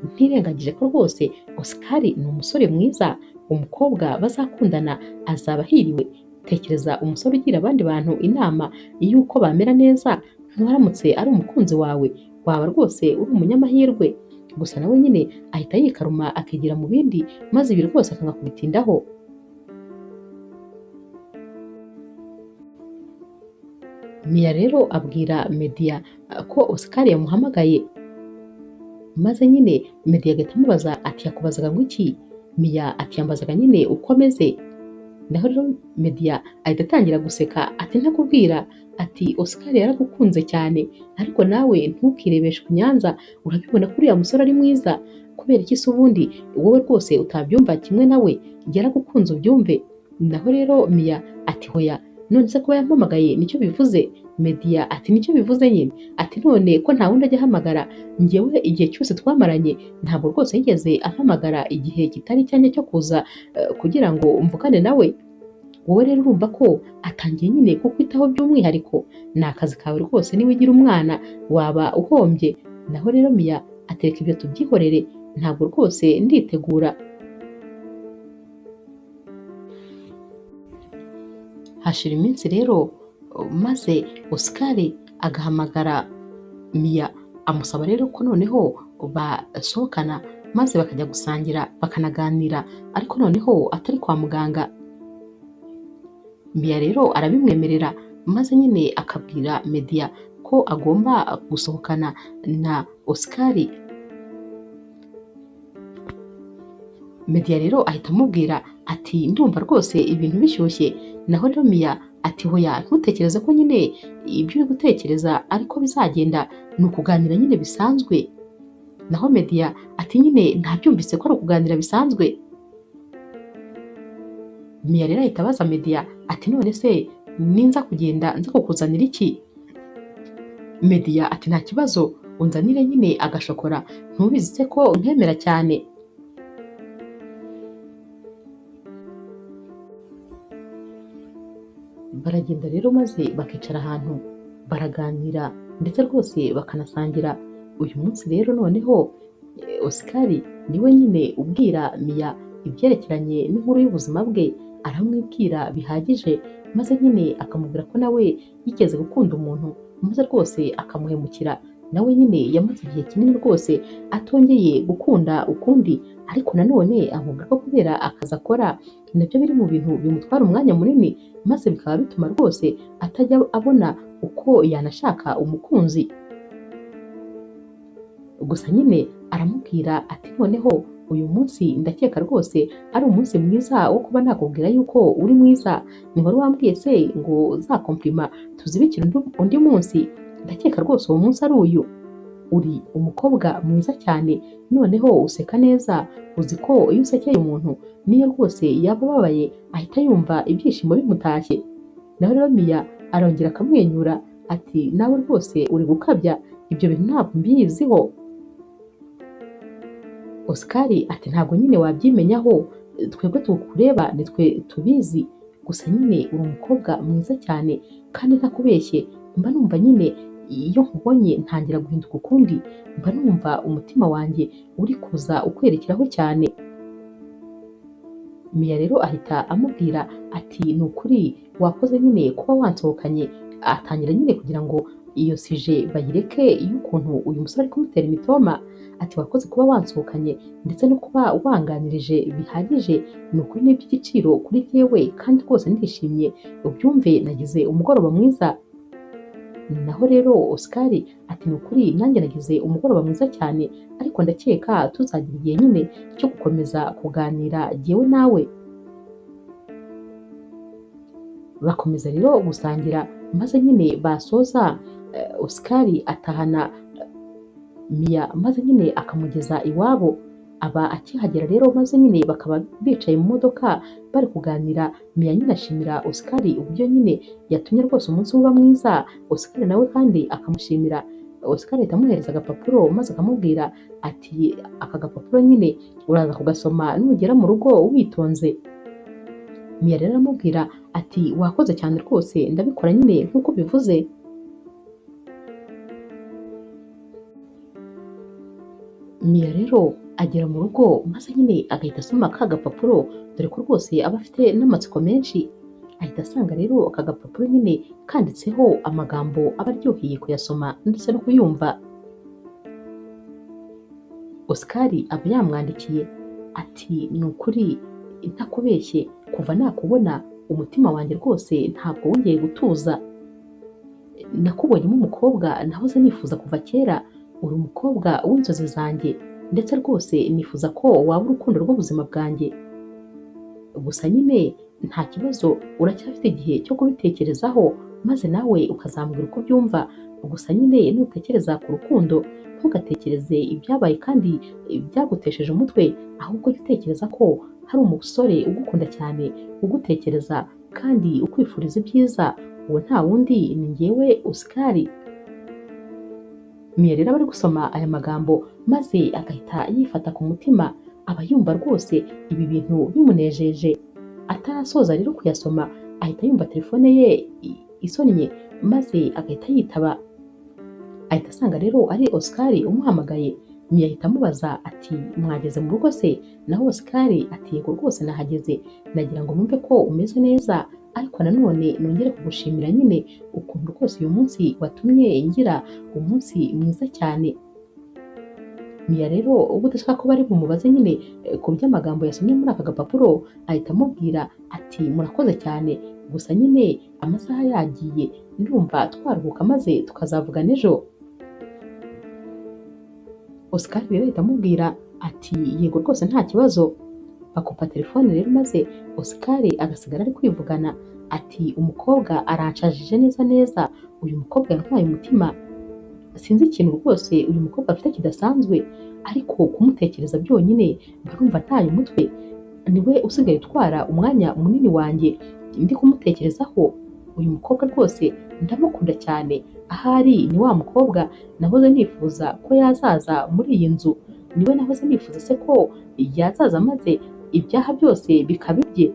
ntirengagije ko rwose Oscar ni umusore mwiza, umukobwa bazakundana azaba ahiriwe. Tekereza umusore ugira abandi bantu inama y'uko bamera neza, nturamutse ari umukunzi wawe waba rwose uri umunyamahirwe. Gusa nawe nyine ahita yikaruma akigira mu bindi, maze ibi rwose akanga kubitindaho. Mia rero abwira Media ko Oscar yamuhamagaye, maze nyine Media agahita amubaza ati yakubazaga ngo iki? Mia ati yambazaga nyine uko ameze. Naho rero Media ahita atangira guseka ati ntakubwira, ati Oscar yaragukunze cyane ariko nawe ntukirebeshe ku nyanza, urabibona ko uriya musore ari mwiza, kubera iki se ubundi wowe rwose utabyumva kimwe nawe, yaragukunze ubyumve. Naho rero Mia ati hoya, none se kuba yampamagaye nicyo bivuze? Media ati nicyo bivuze nyine, ati none ko nta wundi ajya ahamagara, njyewe igihe cyose twamaranye ntabwo rwose yigeze ampamagara igihe kitari icyanjye cyo kuza kugira ngo mvugane nawe. Wowe rero urumva ko atangiye nyine kukwitaho by'umwihariko, ni akazi kawe rwose, niba ugira umwana waba uhombye. Naho rero Mia atereka ibyo tubyihorere, ntabwo rwose nditegura. Hashira iminsi rero maze Oscar agahamagara Mia amusaba rero ko noneho basohokana maze bakajya gusangira bakanaganira, ariko noneho atari kwa muganga. Mia rero arabimwemerera, maze nyine akabwira Media ko agomba gusohokana na Oscar. Media rero ahita amubwira ati ndumva rwose ibintu bishyushye. Naho rero Mia ati hoya, ntutekereze ko nyine ibyo uri gutekereza ariko bizagenda, ni ukuganira nyine bisanzwe. Naho Media ati nyine ntabyumvise ko ari ukuganira bisanzwe. Mia rero ahita abaza Media ati none se ninza kugenda nza kukuzanira iki? Media ati nta kibazo, unzanire nyine agashokora, ntubizi se ko nkemera cyane. Baragenda rero maze bakicara ahantu baraganira ndetse rwose bakanasangira. Uyu munsi rero noneho Oscar niwe nyine ubwira Mia ibyerekeranye n'inkuru y'ubuzima bwe, aramwibwira bihagije, maze nyine akamubwira ko nawe yigeze gukunda umuntu maze rwose akamuhemukira, nawe nyine yamaze igihe kinini rwose atongeye gukunda ukundi, ariko nanone amubwira ko kubera akazi akora nabyo biri mu bintu bimutwara umwanya munini, maze bikaba bituma rwose atajya abona uko yanashaka umukunzi. Gusa nyine aramubwira ati noneho uyu munsi ndakeka rwose ari umunsi mwiza wo kuba nakubwira yuko uri mwiza, ni wari wambwiye se ngo za komplima tuzibikire undi munsi, ndakeka rwose uwo munsi ari uyu. Uri umukobwa mwiza cyane, noneho useka neza, uzi ko iyo usekeye umuntu niyo rwose yaba ababaye ahita yumva ibyishimo bimutashye. Naho rero Mia arongera akamwenyura ati nawe rwose uri gukabya, ibyo bintu ntabwo mbiziho. Oscar ati ntabwo nyine wabyimenyaho, twebwe tukureba nitwe tubizi, gusa nyine uri umukobwa mwiza cyane kandi ntakubeshye, mba numva nyine iyo nkubonye ntangira guhinduka ukundi, mba numva umutima wanjye uri kuza ukwerekeraho cyane. Mia rero ahita amubwira ati ni ukuri wakoze nyine kuba wansohokanye. Atangira nyine kugira ngo iyo sije bayireke y'ukuntu uyu musore ari kumutera imitoma, ati wakoze kuba wansohokanye ndetse no kuba wanganirije bihagije, ni ukuri ni iby'igiciro kuri jyewe kandi rwose ndishimye, ubyumve nagize umugoroba mwiza. Naho rero Oscar ati ni ukuri nanjye nagize umugoroba mwiza cyane, ariko ndakeka tuzagira igihe nyine cyo gukomeza kuganira jyewe nawe. Bakomeza rero gusangira, maze nyine basoza Oscar atahana Mia, maze nyine akamugeza iwabo. Aba akihagera rero maze nyine bakaba bicaye mu modoka bari kuganira. Mia nyine ashimira Oscar uburyo nyine yatumye rwose umunsi uba mwiza. Oscar nawe kandi akamushimira. Oscar ahita amuhereza agapapuro maze akamubwira ati aka gapapuro nyine uraza kugasoma nugera mu rugo witonze. Mia rero aramubwira ati wakoze cyane rwose, ndabikora nyine nk'uko bivuze. Mia rero agera mu rugo maze nyine agahita asoma ka gapapuro, dore ko rwose aba afite n'amatsiko menshi. Ahita asanga rero aka gapapuro nyine kanditseho amagambo aba aryoheye kuyasoma ndetse no kuyumva. Oscar aba yamwandikiye ati ni ukuri ntakubeshye, kuva nakubona umutima wanjye rwose ntabwo wongeye gutuza. Nakubonyemo umukobwa nahoze nifuza kuva kera, uri umukobwa w'inzozi zanjye ndetse rwose nifuza ko waba urukundo rw'ubuzima bwanjye. Gusa nyine nta kibazo, uracyafite igihe cyo kubitekerezaho maze nawe ukazambwira uko ubyumva. Gusa nyine nutekereza ku rukundo ntugatekereze ibyabaye kandi byagutesheje umutwe, ahubwo jya utekereza ko hari umusore ugukunda cyane, ugutekereza kandi ukwifuriza ibyiza. Uwo nta wundi ni njyewe Oscar. Mia rero aba ari gusoma aya magambo maze agahita yifata ku mutima, aba yumva rwose ibi bintu bimunejeje. Atarasoza rero kuyasoma ahita yumva telefone ye isonnye maze agahita yitaba. Ahita asanga rero ari Oscar umuhamagaye. Mia ahita amubaza ati mwageze mu rugo se? Naho Oscar ati yego rwose nahageze, nagira ngo numve ko umeze neza, ariko nanone nongere kugushimira nyine ukuntu rwose uyu munsi watumye ngira umunsi mwiza cyane. Mia rero ubwo udashaka ko bari bumubaze nyine ku by'amagambo yasomye muri aka gapapuro, ahita amubwira ati murakoze cyane, gusa nyine amasaha yagiye, ndumva twaruhuka maze tukazavugana ejo. Oscar rero ahita amubwira ati yego rwose nta kibazo. Bakupa telefone rero maze Oscar agasigara ari kwivugana ati umukobwa aranshajije neza neza, uyu mukobwa yantwaye umutima, sinzi ikintu rwose uyu mukobwa afite kidasanzwe, ariko kumutekereza byonyine barumva ntaye umutwe, niwe usigaye utwara umwanya munini wanjye ndi kumutekerezaho. Uyu mukobwa rwose ndamukunda cyane, ahari ni wa mukobwa nahoze nifuza ko yazaza muri iyi nzu, niwe nahoze nifuza se ko yazaza maze ibyaha byose bikaba ibye.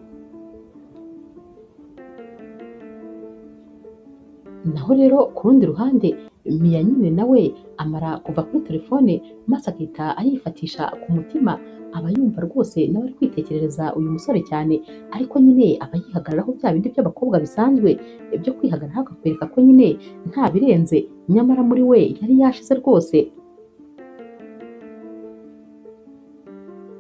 Naho rero ku rundi ruhande Mia nyine nawe amara kuva kuri telefone maze agahita ayifatisha ku mutima, aba yumva rwose nawe ari kwitekerereza uyu musore cyane, ariko nyine aba yihagararaho bya bindi by'abakobwa bisanzwe byo kwihagararaho akakwereka ko nyine nta birenze, nyamara muri we yari yashize rwose.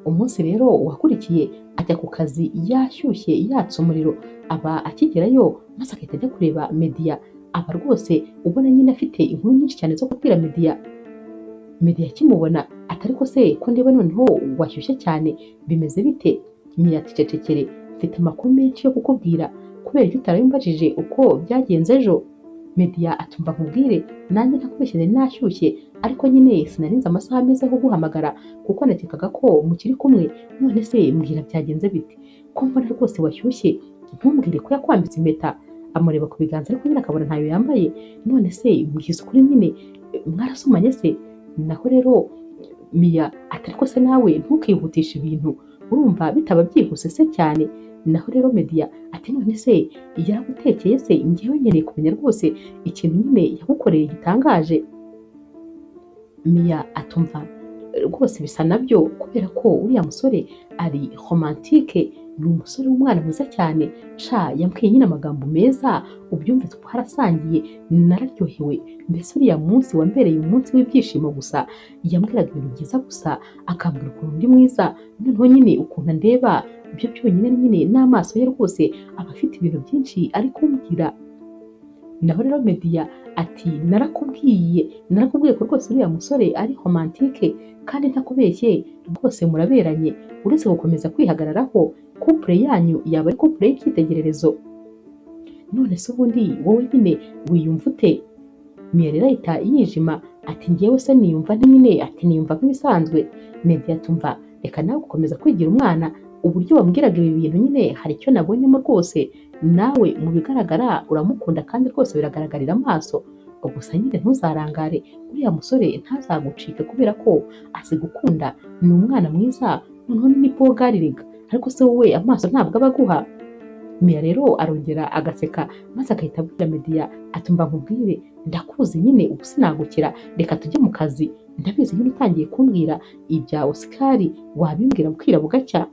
Umunsi rero wakurikiye ajya ku kazi yashyushye yatse umuriro, aba akigerayo maze agahita ajya kureba Media. Aba rwose ubona nyine afite inkuru nyinshi cyane zo kubwira Media. Media akimubona atari ko se ko ndeba noneho washyushye cyane bimeze bite? Mia ati cecekere, mfite amakuru menshi yo kukubwira kubera icyo utarabimbajije uko byagenze ejo. Media atumva nkubwire, nanjye ntakubeshye nari nashyushye, ariko nyine sinarinze amasaha meza yo kuguhamagara kuko nakekaga ko mukiri kumwe. None se mbwira byagenze bite? Ko mbona rwose washyushye, ntumbwire ko yakwambitse impeta. Amureba ku biganza ariko nyine akabona ntayo yambaye. None se mbwiza ukuri nyine mwarasomanye se? Naho rero Mia ati ariko se nawe ntukihutishe ibintu, urumva bitaba byihuse se cyane. Naho rero Media ati none se yaragutekeye se? Njyewe nkeneye kumenya rwose ikintu nyine yagukoreye gitangaje. Mia atumva rwose bisa nabyo kubera ko uriya musore ari romantike, ni umusore w'umwana mwiza cyane, sha yambwiye nyine amagambo meza, ubyumve twarasangiye nararyohewe, mbese uriya munsi wambereye umunsi w'ibyishimo gusa, yambwiraga ibintu byiza gusa, akambwira ukuntu ndi mwiza, noneho nyine ukuntu andeba ibyo byonyine nyine n'amaso ye rwose aba afite ibintu byinshi ari kumbwira. Naho rero Media ati narakubwiye ko rwose uriya musore ari romantike kandi ntakubeshye rwose muraberanye, uretse gukomeza kwihagararaho couple yanyu yaba ari couple y'icyitegererezo. None se ubundi wowe nyine wiyumva ute? Mia rero ahita yijima ati njyewe se niyumva nte nyine, ati niyumva nk'ibisanzwe. Media atumva Reka nawe gukomeza kwigira umwana, uburyo wambwiraga ibi bintu nyine hari icyo nabonyemo rwose, nawe mu bigaragara uramukunda kandi rwose biragaragarira amaso. Gusa nyine ntuzarangare, uriya musore ntazagucike kubera ko azi gukunda, ni umwana mwiza, noneho ni bogari rega, ariko se wowe amaso ntabwo aba aguha. Mia rero arongera agaseka maze agahita abwira Media ati mba nkubwire, ndakuzi nyine ubu sinagukira, reka tujye mu kazi, ndabizi nyine utangiye kumbwira ibya Oscar wabimbwira bukira bugacya.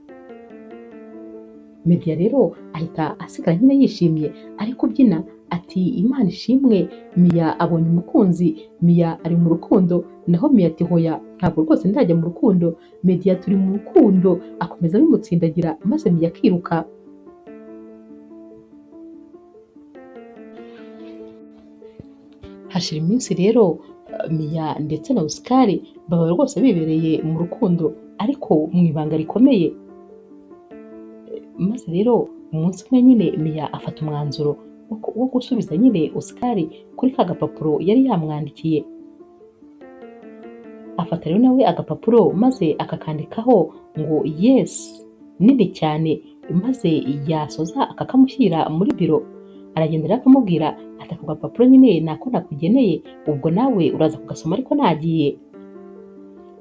Media rero ahita asigara nyine yishimye ari kubyina ati Imana ishimwe, Mia abonye umukunzi, Mia ari mu rukundo. Naho Mia ati hoya ntabwo rwose ndajya mu rukundo, Media turi mu rukundo, akomeza abimutsindagira maze Mia akiruka. Hashira iminsi rero Mia ndetse na Oscar baba rwose bibereye mu rukundo ariko mu ibanga rikomeye. Maze rero umunsi umwe nyine Mia afata umwanzuro wo gusubiza nyine Oscar kuri ka gapapuro yari yamwandikiye. Afata rero nawe agapapuro maze akakandikaho ngo yes nini cyane, maze yasoza akakamushyira muri biro. Aragenda rero akamubwira ati ako gapapuro nyine nako nakugeneye, ubwo nawe uraza kugasoma ariko nagiye.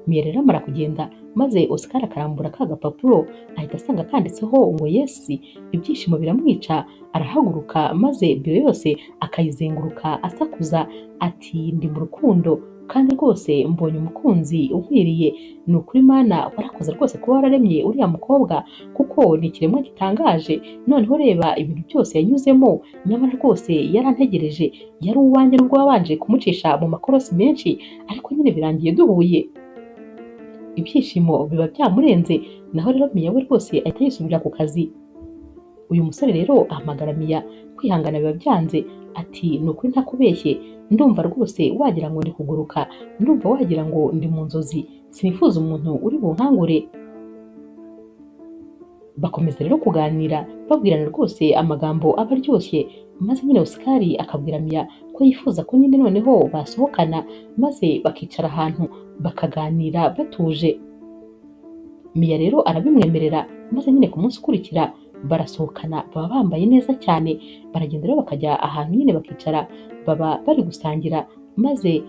Mia rero amara kugenda maze Oscar akarambura ka gapapuro ahita asanga kanditseho ngo yes, ibyishimo biramwica, arahaguruka maze biro yose akayizenguruka asakuza ati ndi mu rukundo kandi rwose mbonye umukunzi unkwiriye, ni ukuri Mana warakoze rwose kuba wararemye uriya mukobwa kuko ni ikiremwa gitangaje, noneho reba ibintu byose yanyuzemo, nyamara rwose yarantegereje, yari uwanjye nubwo wabanje kumucisha mu makorosi menshi, ariko nyine birangiye duhuye. Ibyishimo biba byamurenze. Naho rero Mia we rwose ahita yisubirira ku kazi. Uyu musore rero ahamagara Mia, kwihangana biba byanze, ati ni ukuri ntakubeshye, ndumva rwose wagira ngo ndi kuguruka, ndumva wagira ngo ndi mu nzozi, sinifuza umuntu uri bunkangure. Bakomeza rero kuganira babwirana rwose amagambo aba aryoshye, maze nyine Oscar akabwira Mia ko yifuza ko nyine noneho basohokana maze bakicara ahantu bakaganira batuje. Mia rero arabimwemerera, maze nyine ku munsi ukurikira barasohokana, baba bambaye neza cyane, baragenda rero bakajya ahantu nyine bakicara, baba bari gusangira, maze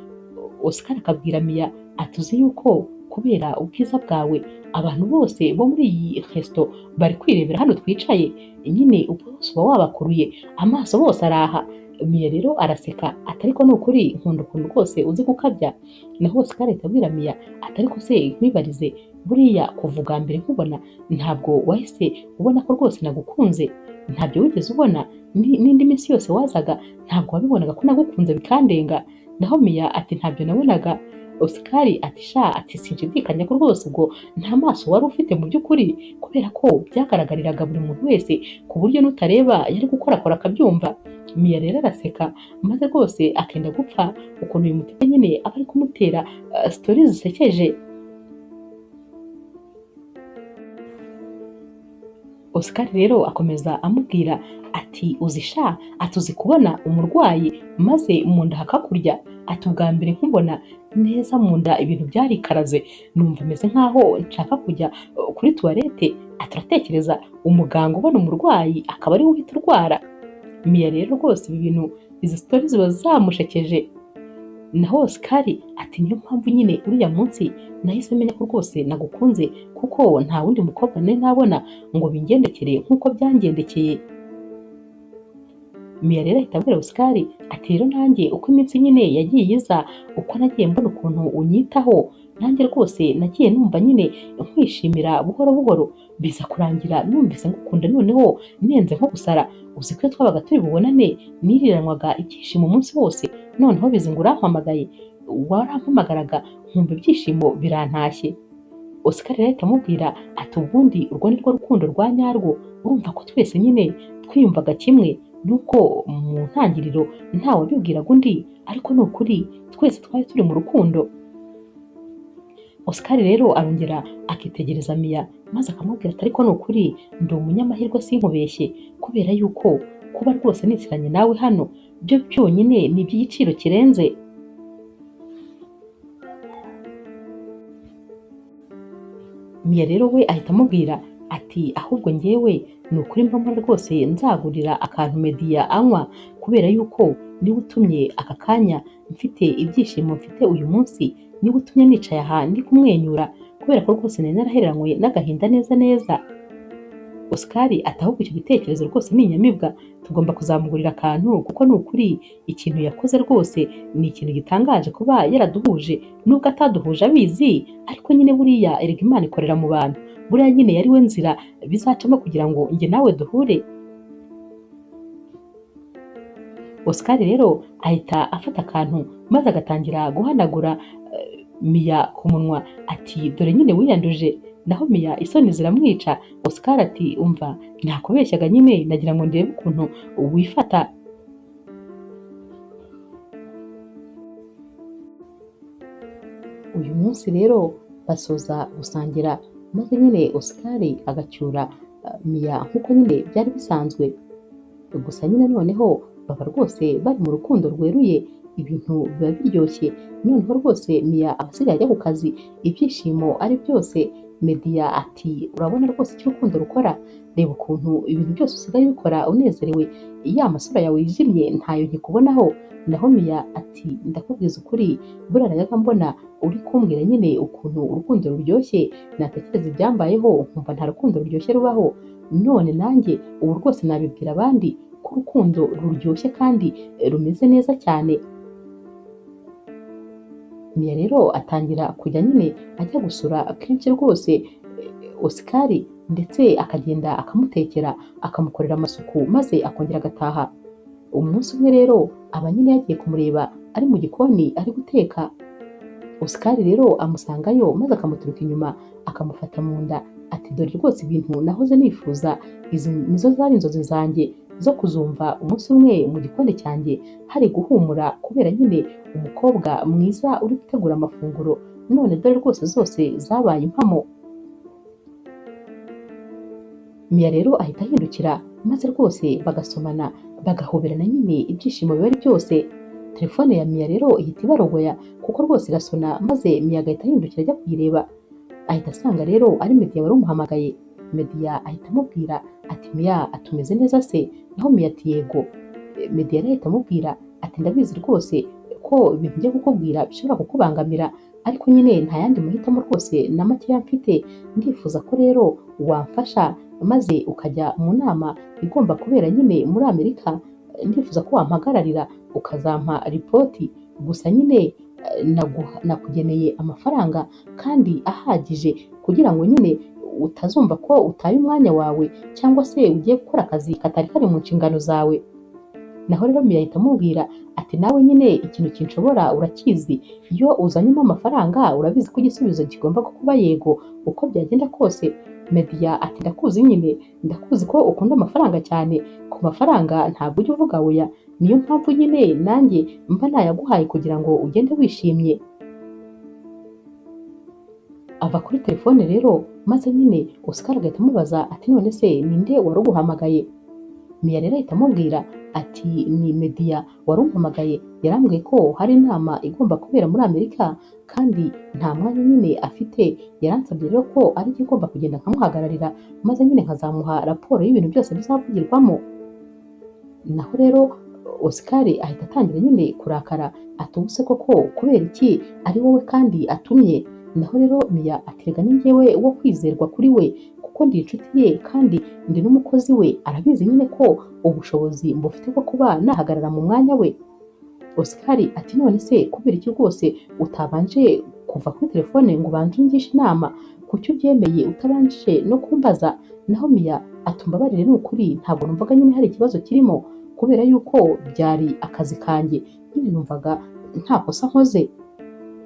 Oscar akabwira Mia ati uzi yuko kubera ubwiza bwawe abantu bose bo muri iyi resto bari kwirebera hano twicaye, nyine ubwo bose uba wabakuruye amaso bose araha. Mia rero araseka ati ariko ni ukuri nkunda ukuntu rwose uzi gukabya. Naho Oscar ahita abwira Mia ati ariko se nkwibarize, buriya kuva ubwa mbere nkubona ntabwo wahise ubona ko rwose nagukunze, ntabyo wigeze ubona, n'indi minsi yose wazaga ntabwo wabibonaga ko nagukunze bikandenga. Naho Mia ati ntabyo nabonaga. Oscar ati sha, ati sinshidikanya ko rwose ubwo nta maso wari ufite mu by'ukuri, kubera ko byagaragariraga buri muntu wese ku buryo n'utareba yari gukorakora akabyumva. Mia rero araseka maze rwose akenda gupfa ukuntu uyu mutipe nyine aba ari kumutera sitori zisekeje. Oscar rero akomeza amubwira ati uzi sha, ati uzi kubona umurwayi maze mu nda hakakurya, ati ubwa mbere nkubona neza mu nda ibintu byarikaraze, numva meze nkaho nshaka kujya kuri tuwarete, ati uratekereza umuganga ubona umurwayi akaba ariwe uhita urwara. Mia rero rwose ibi bintu izi sitori ziba zamushekeje. Naho Oscar ati niyo mpamvu nyine uriya munsi nahise menya ko rwose nagukunze, kuko nta wundi mukobwa nari nabona ngo bingendekere nk'uko byangendekeye. Mia rero ahita abwira Oscar ati rero nanjye uko iminsi nyine yagiye iza, uko nagiye mbona ukuntu unyitaho, nanjye rwose nagiye numva nyine nkwishimira buhoro buhoro, biza kurangira numvise ngukunda noneho nenze nko gusara. Uzi ko iyo twabaga turi bubonane niriranwaga ibyishimo umunsi wose, noneho bizi ngo urampamagaye, warampamagaraga nkumva ibyishimo birantashye. Oscar rero ahita amubwira ati ubundi urwo ni rwo rukundo rwa nyarwo, urumva ko twese nyine twiyumvaga kimwe, nubwo mu ntangiriro ntawe wabibwiraga undi, ariko ni ukuri twese twari turi mu rukundo. Oscar rero arongera akitegereza Mia maze akamubwira ati ariko ni ukuri ndi umunyamahirwe sinkubeshye, kubera yuko kuba rwose nicaranye nawe hano byo byonyine ni iby'igiciro kirenze. Mia rero we ahita amubwira ati ahubwo njyewe ni ukuri mba mbona rwose nzagurira akantu Media anywa, kubera yuko niwe utumye aka kanya mfite ibyishimo mfite uyu munsi, niwe utumye nicaye aha ndi kumwenyura, kubera ko rwose nari narahereranywe n'agahinda neza neza. Oscar ati ahubwo icyo gitekerezo rwose ni inyamibwa, tugomba kuzamugurira akantu kuko ni ukuri ikintu yakoze rwose ni ikintu gitangaje kuba yaraduhuje, nubwo ataduhuje abizi, ariko nyine buriya erega Imana ikorera mu bantu, buriya nyine yari we nzira bizacamo kugira ngo njye nawe duhure. Oscar rero ahita afata akantu maze agatangira guhanagura Mia ku munwa ati dore nyine wiyanduje. Naho Mia isoni ziramwica. Oscar ati umva nakubeshyaga nyine nagira ngo ndebe ukuntu wifata. Uyu munsi rero basoza gusangira maze nyine Oscar agacyura Mia nk'uko nyine byari bisanzwe, gusa nyine noneho baba rwose bari mu rukundo rweruye, ibintu biba biryoshye. Noneho rwose Mia aba asigaye ajya ku kazi ibyishimo ari byose. Media ati urabona rwose icyo urukundo rukora, reba ukuntu ibintu byose usigaye ubikora unezerewe, ya masura yawe yijimye ntayo nkikubonaho. Naho Mia ati ndakubwiza ukuri, buriya najyaga mbona uri kumbwira nyine ukuntu urukundo ruryoshye, natekereza ibyambayeho nkumva nta rukundo ruryoshye rubaho, none nanjye ubu rwose nabibwira abandi ko urukundo ruryoshye kandi rumeze neza cyane. Mia rero atangira kujya nyine ajya gusura kenshi rwose Oscar, ndetse akagenda akamutekera akamukorera amasuku maze akongera agataha. Umunsi umwe rero aba nyine yagiye kumureba ari mu gikoni ari guteka. Oscar rero amusangayo maze akamuturuka inyuma akamufata mu nda ati dore rwose ibintu nahoze nifuza, izi nizo zari inzozi zanjye zo kuzumva umunsi umwe mu gikoni cyanjye hari guhumura kubera nyine umukobwa mwiza uri gutegura amafunguro, none dore rwose zose zabaye impamo. Mia rero ahita ahindukira maze rwose bagasomana bagahoberana nyine ibyishimo biba ari byose. Telefone ya Mia rero ihita ibarogoya kuko rwose irasona, maze Mia agahita ahindukira ajya kuyireba, ahita asanga rero ari Media wari umuhamagaye. Media ahita amubwira ati Mia atumeze neza se? Naho Mia ati yego. Media rero ahita amubwira ati ndabizi rwose ko ibintu ngiye kukubwira bishobora kukubangamira, ariko nyine nta yandi mahitamo rwose na makeya mfite, ndifuza ko rero wamfasha maze ukajya mu nama igomba kubera nyine muri Amerika, ndifuza ko wampagararira ukazampa ripoti, gusa nyine nakugeneye amafaranga kandi ahagije kugira ngo nyine utazumva ko utaye umwanya wawe cyangwa se ugiye gukora akazi katari kari mu nshingano zawe. Naho rero Mia ahita amubwira ati nawe nyine ikintu kinshobora urakizi, iyo uzanyemo amafaranga urabizi ko igisubizo kigomba kuba yego uko byagenda kose. Media ati ndakuzi nyine, ndakuzi ko ukunda amafaranga cyane, ku mafaranga ntabwo ujya uvuga oya, niyo mpamvu nyine nanjye mba nayaguhaye kugira ngo ugende wishimye. Ava kuri telefone rero maze nyine Oscar agahita amubaza ati none se ninde wari uguhamagaye? Mia rero ahita amubwira ati ni Media wari umpamagaye, yarambwiye ko hari inama igomba kubera muri Amerika kandi nta mwanya nyine afite, yaransabye rero ko ari jye igomba kugenda nkamuhagararira maze nyine nkazamuha raporo y'ibintu byose bizavugirwamo. Naho rero Oscar ahita atangira nyine kurakara ati ubu se koko kubera iki ari wowe kandi atumye? Naho rero Mia ati rega ni njyewe wo kwizerwa kuri we kuko ndi inshuti ye kandi ndi n'umukozi we, arabizi nyine ko ubushobozi mbufite bwo kuba nahagarara mu mwanya we. Oscar ati none se kubera iki rwose utabanje kuva kuri telefone ngo ubanze ungishe inama, kuki ubyemeye utabanje no kumbaza? Naho Mia ati umbabarire ni ukuri ntabwo numvaga nyine hari ikibazo kirimo kubera yuko byari akazi kanjye, nyine numvaga nta kosa nkoze.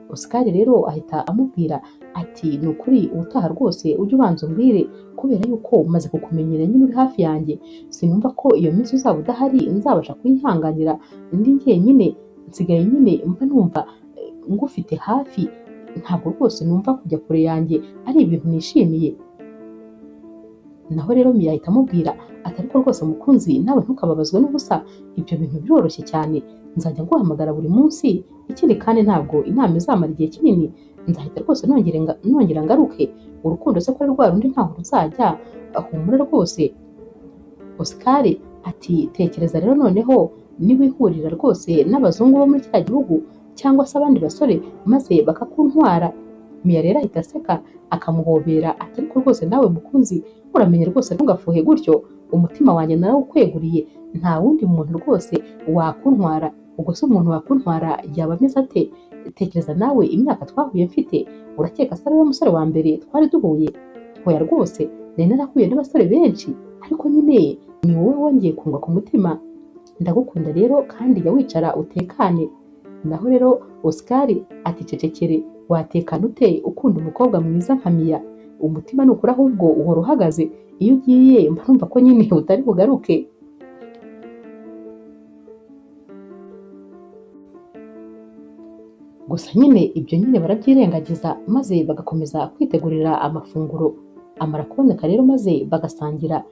Oscar rero ahita amubwira ati ni ukuri ubutaha rwose ujye ubanza umbwire kubera yuko umaze kukumenyera nyine uri hafi yanjye, sinumva ko iyo minsi uzaba udahari nzabasha kuyihanganira ndi njyenyine, nsigaye nyine mba numva ngufite hafi, ntabwo rwose numva kujya kure yanjye ari ibintu nishimiye. Naho rero Mia ahita amubwira ati ariko rwose mukunzi nawe ntukababazwe n'ubusa, ibyo bintu biroroshye cyane, nzajya nguhamagara buri munsi, ikindi kandi ntabwo inama izamara igihe kinini, Nzahita rwose nongera ngaruke, urukundo se ko ari rwa rundi ntaho ruzajya, humura rwose. Oscar ati tekereza rero noneho niwihurira rwose n'abazungu bo muri kiriya gihugu cyangwa se abandi basore maze bakakuntwara. Mia rero ahita aseka akamuhobera ati ariko rwose nawe mukunzi uramenye rwose ntugafuhe gutyo, umutima wanjye narawukweguriye, nta wundi muntu rwose wakuntwara. Ubwo se umuntu wakuntwara yaba ameze ate? Tekereza nawe imyaka twahuye mfite, urakeka se ari we musore wa mbere twari duhuye? Hoya rwose nari narahuye n'abasore benshi, ariko nyine ni wowe wongeye kungwa ku mutima. Ndagukunda rero kandi jya wicara utekane. Naho rero Oscar ati cecekere, watekana ute ukunda umukobwa mwiza nka Mia? Umutima nukuri ahubwo uhora uhagaze, iyo ugiye mba numva ko nyine utari bugaruke. Gusa nyine ibyo nyine barabyirengagiza maze bagakomeza kwitegurira amafunguro. Amara kuboneka rero maze bagasangira.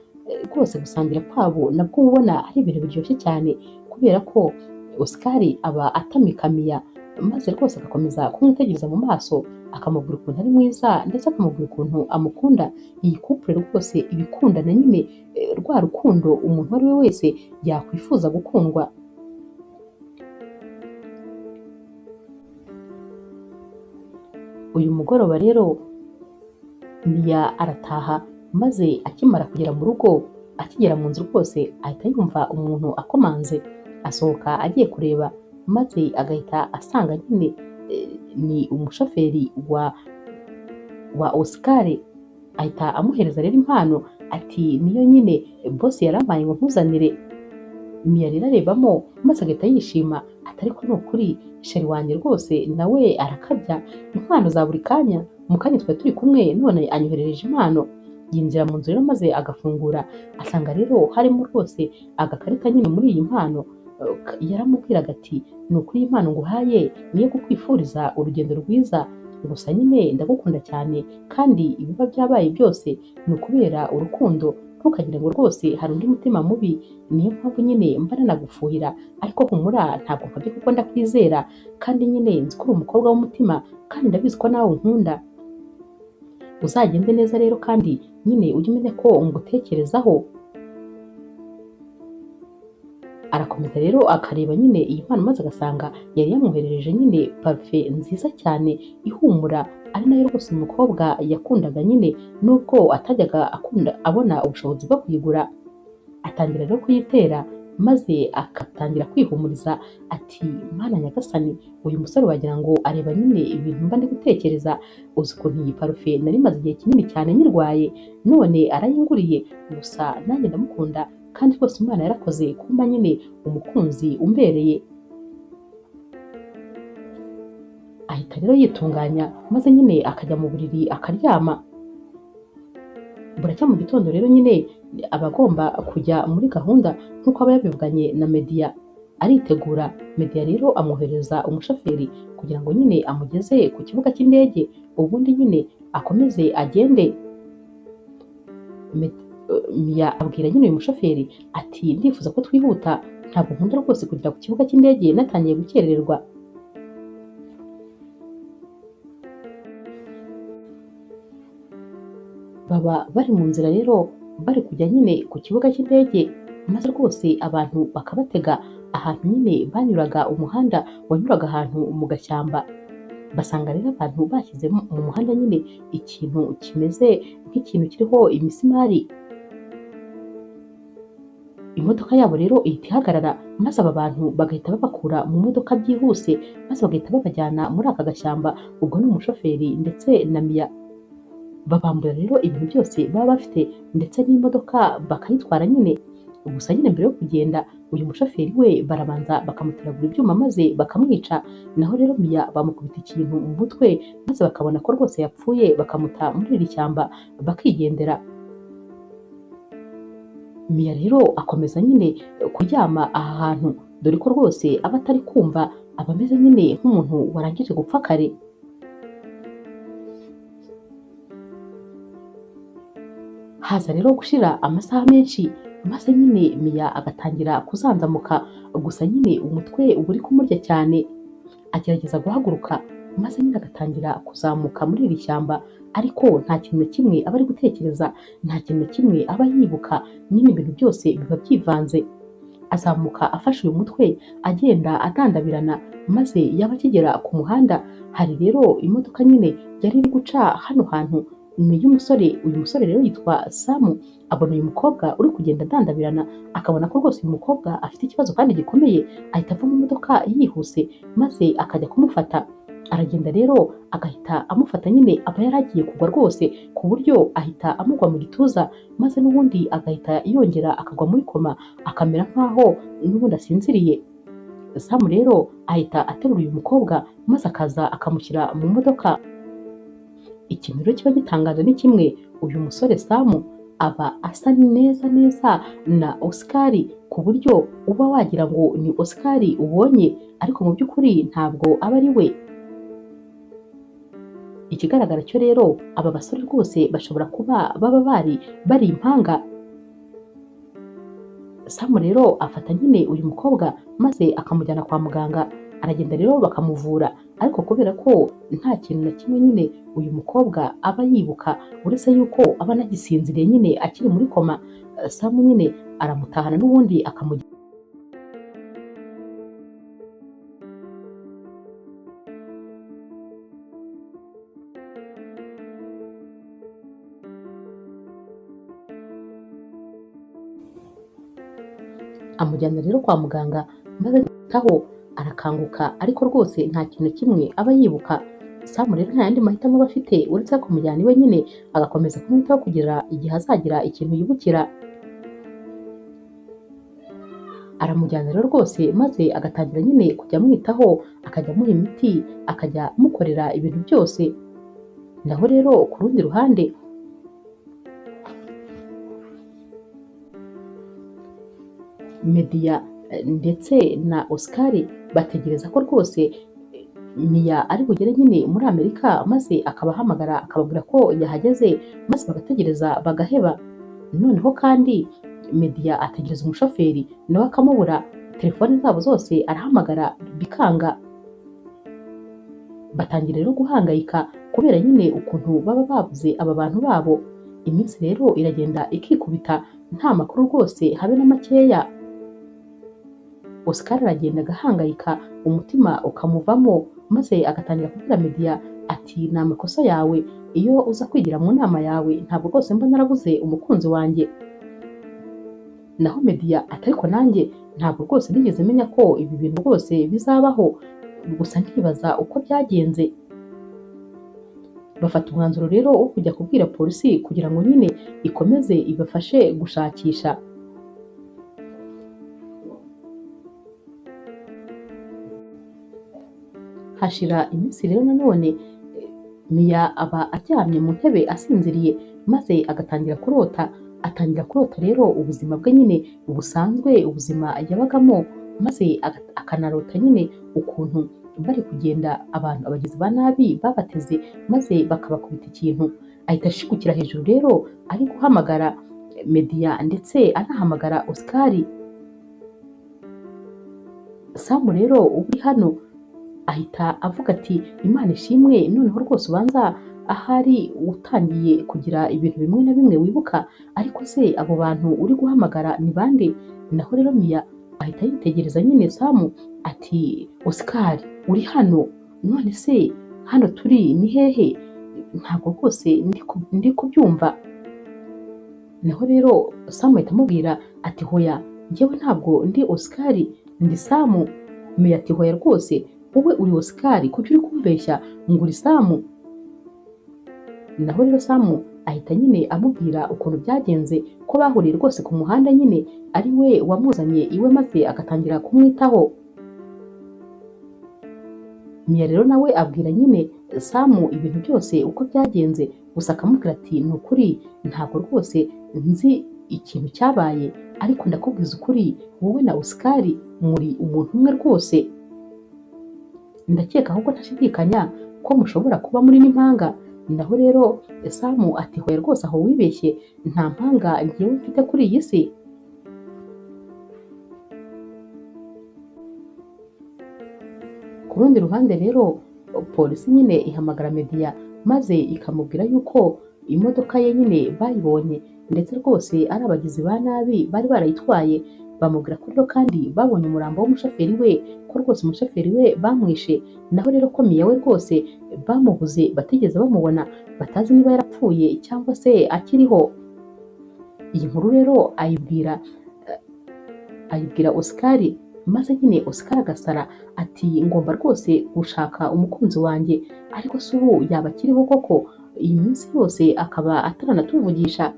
Rwose gusangira kwabo nabwo ubona ari ibintu biryoshye cyane, kubera ko Oscar aba atamika Mia maze rwose agakomeza kumwitegereza mu maso, akamubwira ukuntu ari mwiza ndetse akamubwira ukuntu amukunda. Iyi couple rwose ibikundana nyine rwa rukundo umuntu uwo ari we wese yakwifuza gukundwa. Uyu mugoroba rero Mia arataha maze akimara kugera mu rugo, akigera mu nzu rwose ahita yumva umuntu akomanze, asohoka agiye kureba maze agahita asanga nyine ni umushoferi wa Oscar. Ahita amuhereza rero impano ati niyo nyine boss yarampaye ngo nkuzanire. Mia rero arebamo maze agahita yishima ati ariko ni ukuri sheri wanjye rwose nawe arakabya, impano za buri kanya, mu kanya twari turi kumwe none anyoherereje impano. Yinjira mu nzu rero maze agafungura, asanga rero harimo rwose agakarita nyine muri iyi mpano. Yaramubwiraga ati ni ukuri iyi mpano nguhaye niyo kukwifuriza urugendo rwiza, gusa nyine ndagukunda cyane kandi ibiba byabaye byose ni ukubera urukundo, ntukagire ngo rwose hari undi mutima mubi, niyo mpamvu nyine mba nanagufuhira, ariko humura ntabwo nkabye kuko ndakwizera kandi nyine nzi ko uri umukobwa w'umutima kandi ndabizi ko nawe unkunda. Uzagende neza rero kandi nyine ujye umenya ko ngutekerezaho. Arakomeza rero akareba nyine iyi mpano maze agasanga yari yamwoherereje nyine parufe nziza cyane ihumura, ari nayo rwose umukobwa yakundaga nyine nubwo atajyaga akunda abona ubushobozi bwo kuyigura. Atangira rero kuyitera maze akatangira kwihumuriza ati Mana nyagasani, uyu musore wagira ngo areba nyine ibintu mba ndi gutekereza, uzi ukuntu iyi parufe nari maze igihe kinini cyane nyirwaye none arayinguriye, gusa nanjye ndamukunda kandi rwose Imana yarakoze kumpa nyine umukunzi umbereye. Ahita rero yitunganya maze nyine akajya mu buriri akaryama. Buracya mu gitondo rero nyine aba agomba kujya muri gahunda nk'uko aba yabivuganye na Media. Aritegura, Media rero amwohereza umushoferi kugira ngo nyine amugeze ku kibuga cy'indege, ubundi nyine akomeze agende. Mia abwira nyine uyu mushoferi ati ndifuza ko twihuta, ntabwo nkunda rwose kugera ku kibuga cy'indege natangiye gukerererwa. Baba bari mu nzira rero bari kujya nyine ku kibuga cy'indege, maze rwose abantu bakabatega ahantu nyine banyuraga, umuhanda wanyuraga ahantu mu gashyamba. Basanga rero abantu bashyize mu muhanda nyine ikintu kimeze nk'ikintu kiriho imisimari. Imodoka yabo rero ihita ihagarara maze aba bantu bagahita babakura mu modoka byihuse, maze bagahita babajyana muri aka gashyamba. Ubwo ni umushoferi ndetse na Mia. Babambura rero ibintu byose baba bafite ndetse n'imodoka bakayitwara nyine. Gusa nyine mbere yo kugenda uyu mushoferi we barabanza bakamuteragura ibyuma maze bakamwica, naho rero Mia bamukubita ikintu mu mutwe maze bakabona ko rwose yapfuye, bakamuta muri iri shyamba bakigendera. Mia rero akomeza nyine kuryama aha hantu, dore ko rwose aba atari kumva, aba ameze nyine nk'umuntu warangije gupfa kare. Haza rero gushira amasaha menshi maze nyine Mia agatangira kuzanzamuka, gusa nyine umutwe uba uri kumurya cyane. Agerageza guhaguruka maze nyine agatangira kuzamuka muri iri shyamba, ariko nta kintu na kimwe aba ari gutekereza, nta kintu na kimwe aba yibuka, nyine ibintu byose biba byivanze. Azamuka afashe uyu mutwe agenda adandabirana, maze yaba akigera ku muhanda hari rero imodoka nyine yari iri guca hano hantu ni iy'umusore. Uyu musore rero yitwa Samu, abona uyu mukobwa uri kugenda adandabirana, akabona ko rwose uyu mukobwa afite ikibazo kandi gikomeye, ahita ava mu modoka yihuse maze akajya kumufata. Aragenda rero agahita amufata nyine, aba yari agiye kugwa rwose ku buryo ahita amugwa mu gituza, maze n'ubundi agahita yongera akagwa muri koma, akamera nk'aho n'ubundi asinziriye. Samu rero ahita aterura uyu mukobwa maze akaza akamushyira mu modoka. Ikintu rero kiba gitangaje ni kimwe, uyu musore Samu aba asa neza neza na Oscar, ku buryo uba wagira ngo ni Oscar ubonye, ariko mu by'ukuri ntabwo aba ari we. Ikigaragara cyo rero aba basore rwose bashobora kuba baba bari impanga. Samu rero afata nyine uyu mukobwa maze akamujyana kwa muganga, aragenda rero bakamuvura, ariko kubera ko nta kintu na kimwe nyine uyu mukobwa aba yibuka, uretse yuko aba anagisinziriye nyine akiri muri koma, Samu nyine aramutahana n'ubundi akamujyana amujyana rero kwa muganga, maze taho arakanguka, ariko rwose nta kintu kimwe aba yibuka. Samu rero nta yandi mahitamo aba afite uretse kumujyana iwe nyine agakomeza kumwitaho kugera igihe azagira ikintu yibukira. Aramujyana rero rwose maze agatangira nyine kujya amwitaho, akajya amuha imiti, akajya amukorera ibintu byose. Naho rero ku rundi ruhande Media ndetse na Oscar bategereza ko rwose Mia ari bugere nyine muri Amerika, maze akabahamagara akababwira ko yahageze, maze bagategereza bagaheba. Noneho kandi Media ategereza umushoferi nawe akamubura, telefone zabo zose arahamagara bikanga. Batangira rero guhangayika kubera nyine ukuntu baba babuze aba bantu babo. Iminsi rero iragenda ikikubita nta makuru rwose habe na makeya. Oscar aragenda agahangayika, umutima ukamuvamo, maze agatangira kubwira Media ati ni amakosa yawe, iyo uza kwigira mu nama yawe ntabwo rwose mba narabuze umukunzi wanjye. Naho Media ati ariko nanjye ntabwo rwose nigeze menya ko ibi bintu rwose bizabaho, gusa nkibaza uko byagenze. Bafata umwanzuro rero wo kujya kubwira polisi kugira ngo nyine ikomeze ibafashe gushakisha. Hashira iminsi rero nanone Mia aba aryamye mu ntebe asinziriye, maze agatangira kurota. Atangira kurota rero ubuzima bwe nyine busanzwe, ubuzima yabagamo, maze akanarota nyine ukuntu bari kugenda abantu abagizi ba nabi babateze maze bakabakubita ikintu. Ahita ashigukira hejuru rero ari guhamagara Media ndetse anahamagara Oscar. Samu rero uri hano ahita avuga ati Imana ishimwe, noneho rwose ubanza ahari utangiye kugira ibintu bimwe na bimwe wibuka, ariko se abo bantu uri guhamagara ni bande? Naho rero Mia ahita yitegereza nyine Samu ati Oscar uri hano, none se hano turi ni hehe? Ntabwo rwose ndi kubyumva. Naho rero Samu ahita amubwira ati hoya njyewe ntabwo ndi Oscar, ndi Samu. Mia ati hoya rwose wowe uri Oscar, kuki uri kumbeshya ngo uri Samu? Naho rero Samu ahita nyine amubwira ukuntu byagenze, ko bahuriye rwose ku muhanda nyine ari we wamuzanye iwe maze agatangira kumwitaho. Mia rero nawe abwira nyine Samu ibintu byose uko byagenze, gusa akamubwira ati ni ukuri ntabwo rwose nzi ikintu cyabaye, ariko ndakubwiza ukuri wowe na Oscar muri umuntu umwe rwose, ndakeka ahubwo ntashidikanya ko mushobora kuba muri n'impanga. Naho rero Samu ati hoya rwose aho wibeshye, nta mpanga njyewe mfite kuri iyi si. Ku rundi ruhande rero Polisi nyine ihamagara Media maze ikamubwira yuko imodoka ye nyine bayibonye ndetse rwose ari abagizi ba nabi bari barayitwaye. Bamubwira ko rero kandi babonye umurambo w'umushoferi we, ko rwose umushoferi we bamwishe, naho rero ko Miya we rwose bamubuze batigeze bamubona, batazi niba yarapfuye cyangwa se akiriho. Iyi nkuru rero ayibwira Oscar, maze nyine Oscar agasara ati ngomba rwose gushaka umukunzi wanjye, ariko se ubu yaba akiriho koko iyi minsi yose akaba ataranatuvugisha.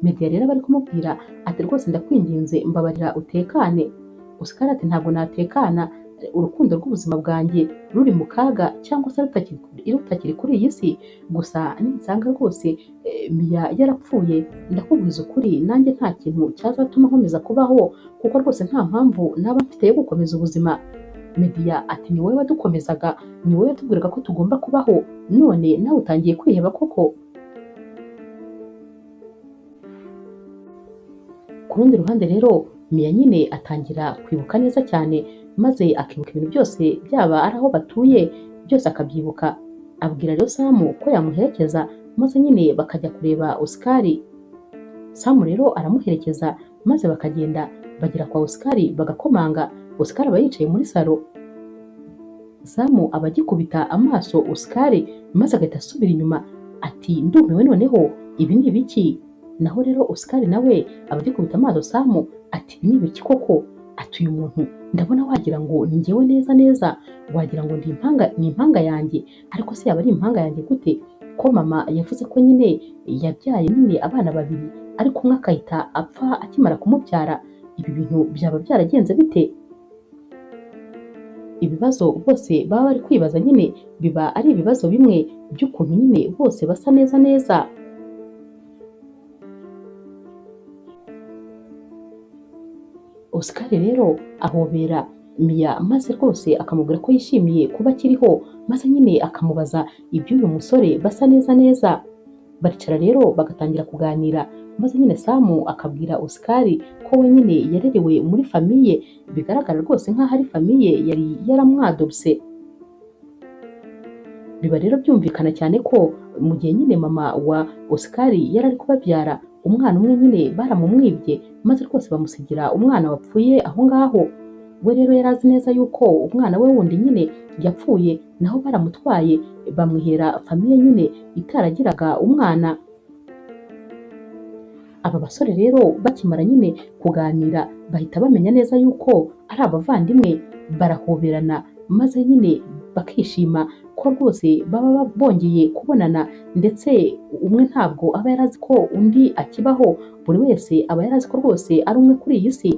Media rero bari kumubwira ati rwose ndakwinginze mbabarira utekane. Oscar ati ntabwo natekana, urukundo rw'ubuzima bwanjye ruri mu kaga cyangwa se rutakiri kuri iyi si, gusa ninsanga rwose Miya yarapfuye ndakubwiza ukuri nanjye nta kintu cyazatuma nkomeza kubaho, kuko rwose nta mpamvu naba mfite yo gukomeza ubuzima. Media ati ni wowe wadukomezaga, ni wowe watubwiraga ko tugomba kubaho, none nawe utangiye kwiheba koko. Ku rundi ruhande rero Miya nyine atangira kwibuka neza cyane, maze akibuka ibintu byose byaba ari aho batuye byose akabyibuka. Abwira rero Samu ko yamuherekeza maze nyine bakajya kureba Oscar. Samu rero aramuherekeza maze bakagenda bagera kwa Oscar bagakomanga. Oscar aba yicaye muri salo, Samu aba agikubita amaso Oscar maze agahita asubira inyuma ati ndumiwe noneho ibi ni ibiki? Naho rero Oscar nawe aba agikubita amaso Samu ati ibi ni ibiki koko? Ati uyu muntu ndabona wagira ngo ni njyewe neza neza, wagira ngo ni impanga yanjye, ariko se yaba ari impanga yanjye gute ko mama yavuze ko nyine yabyaye nyine abana babiri ariko umwe akahita apfa akimara kumubyara, ibi bintu byaba byaragenze bite? Ibibazo bose baba bari kwibaza nyine biba ari ibibazo bimwe by'ukuntu nyine bose basa neza neza. Oscar rero ahobera Miya maze rwose akamubwira ko yishimiye kuba akiriho, maze nyine akamubaza iby'uyu musore basa neza neza. Baricara rero bagatangira kuganira, maze nyine Samu akabwira Oscar ko we nyine yarerewe muri famiye bigaragara rwose nk'aho ari famiye yari yaramwadobse. Biba rero byumvikana cyane ko mu gihe nyine mama wa Oscar yari ari kubabyara umwana umwe nyine baramumwibye, maze rwose bamusigira umwana wapfuye aho ngaho. We rero yari azi neza yuko umwana we wundi nyine yapfuye, naho baramutwaye bamwihera famiye nyine itaragiraga umwana. Aba basore rero bakimara nyine kuganira bahita bamenya neza yuko ari abavandimwe, barahoberana maze nyine bakishima ko rwose baba bongeye kubonana, ndetse umwe ntabwo aba yarazi ko undi akibaho, buri wese aba yarazi ko rwose ari umwe kuri iyi si.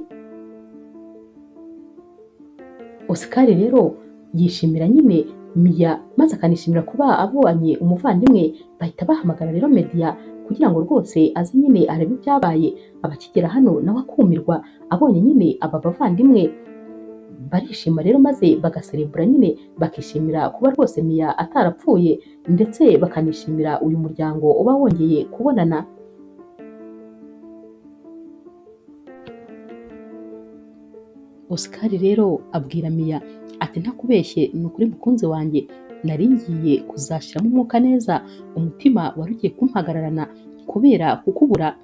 Oscar rero yishimira nyine Miya maze akanishimira kuba abonye umuvandimwe. Bahita bahamagara rero Media kugira ngo rwose aze nyine arebe ibyabaye. Abakigera hano nawe akumirwa abonye nyine aba bavandimwe. Barishima rero maze bagaserebura nyine bakishimira kuba rwose Miya atarapfuye, ndetse bakanishimira uyu muryango uba wongeye kubonana. Oscar rero abwira Miya ati ntakubeshye ni ukuri mukunzi wanjye, nari ngiye kuzashiramo umwuka neza, umutima wari ugiye kumpagararana kubera kukubura.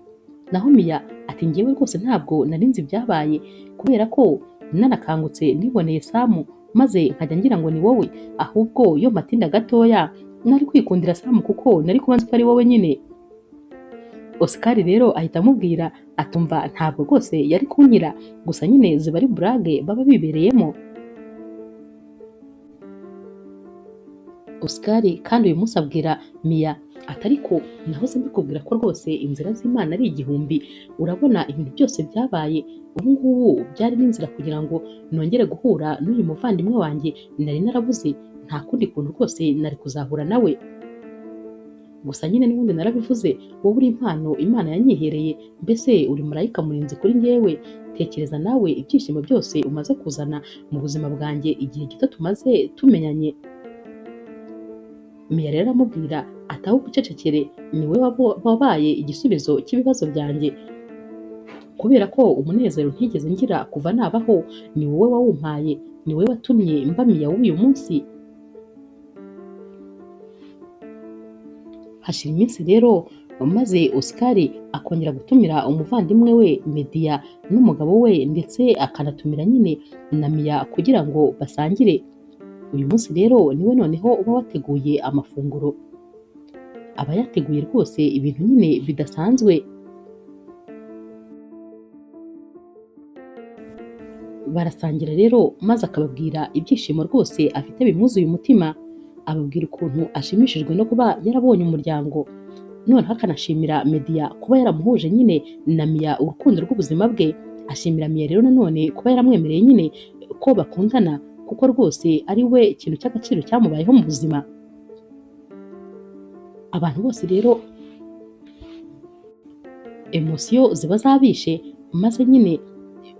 Naho Miya ati njyewe rwose ntabwo nari nzi ibyabaye, kubera ko nanakangutse niboneye Samu maze nkajya ngira ngo ni wowe, ahubwo yo matinda gatoya nari kwikundira Samu kuko nari kuba nzi ko ari wowe nyine. Oscar rero ahita amubwira atumva ntabwo rwose yari kunkira, gusa nyine ziba ari burage baba bibereyemo. Oscar kandi uyu munsi abwira Miya ati ariko nahoze mbikubwira ko rwose inzira z'Imana ari igihumbi, urabona ibintu byose byabaye ubu ngubu byari n'inzira kugira ngo nongere guhura n'uyu muvandimwe wanjye nari narabuze, nta kundi kuntu rwose nari kuzahura nawe. Gusa nyine n'ubundi narabivuze, wowe uri impano Imana yanyihereye, mbese uri marayika murinzi kuri njyewe. Tekereza nawe ibyishimo byose umaze kuzana mu buzima bwanjye igihe gito tumaze tumenyanye. Miya rero aramubwira ati ahubwo ucecekere, ni wowe wabaye igisubizo cy'ibibazo byanjye, kubera ko umunezero ntigeze ngira kuva nabaho ni wowe wawumpaye, ni wowe watumye mba Miya w'uyu munsi. Hashira iminsi rero, maze Oscar akongera gutumira umuvandimwe we Media n'umugabo we, ndetse akanatumira nyine na Mia kugira ngo basangire. Uyu munsi rero niwe noneho uba wateguye amafunguro, aba yateguye rwose ibintu nyine bidasanzwe. Barasangira rero, maze akababwira ibyishimo rwose afite bimwuzuye umutima, ababwira ukuntu ashimishijwe no kuba yarabonye umuryango, noneho akanashimira Media kuba yaramuhuje nyine na Mia urukundo rw'ubuzima bwe. Ashimira Mia rero nanone kuba yaramwemereye nyine ko bakundana, kuko rwose ari we ikintu cy'agaciro cyamubayeho mu buzima. Abantu bose rero emosiyo ziba zabishe, maze nyine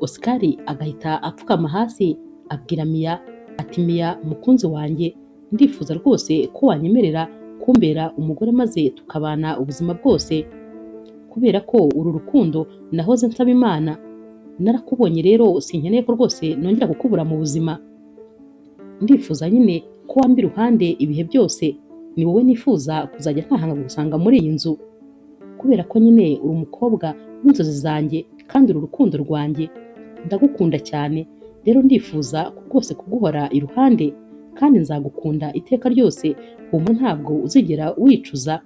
Oscar agahita apfukama hasi abwira Mia ati Mia mukunzi wanjye, ndifuza rwose ko wanyemerera kumbera umugore maze tukabana ubuzima bwose, kubera ko uru rukundo nahoze nsaba Imana, narakubonye rero sinkeneye ko rwose nongera kukubura mu buzima. Ndifuza nyine ko wamba iruhande ibihe byose, ni wowe nifuza kuzajya ntahanga gusanga muri iyi nzu, kubera ko nyine uri umukobwa w'inzozi zanjye kandi uru rukundo rwanjye ndagukunda cyane, rero ndifuza rwose kuguhora iruhande kandi nzagukunda iteka ryose, humura ntabwo uzigera wicuza.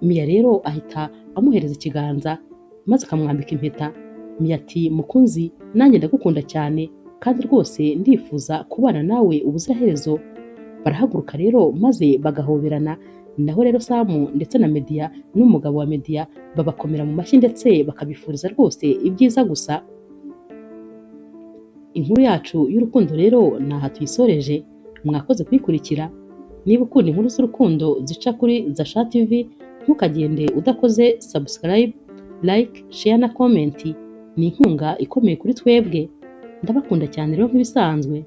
Mia rero ahita amuhereza ikiganza maze akamwambika impeta. Mia ati mukunzi nanjye ndagukunda cyane kandi rwose ndifuza kubana nawe ubuziraherezo. Barahaguruka rero maze bagahoberana, naho rero Samu ndetse na Media n'umugabo wa Media babakomera mu mashyi ndetse bakabifuriza rwose ibyiza gusa. Inkuru yacu y'urukundo rero ni aha tuyisoreje, mwakoze kuyikurikira. Niba ukunda inkuru z'urukundo zica kuri Zasha TV, ntukagende udakoze subscribe, like, share na comment. Ni inkunga ikomeye kuri twebwe. Ndabakunda cyane rero nk'ibisanzwe.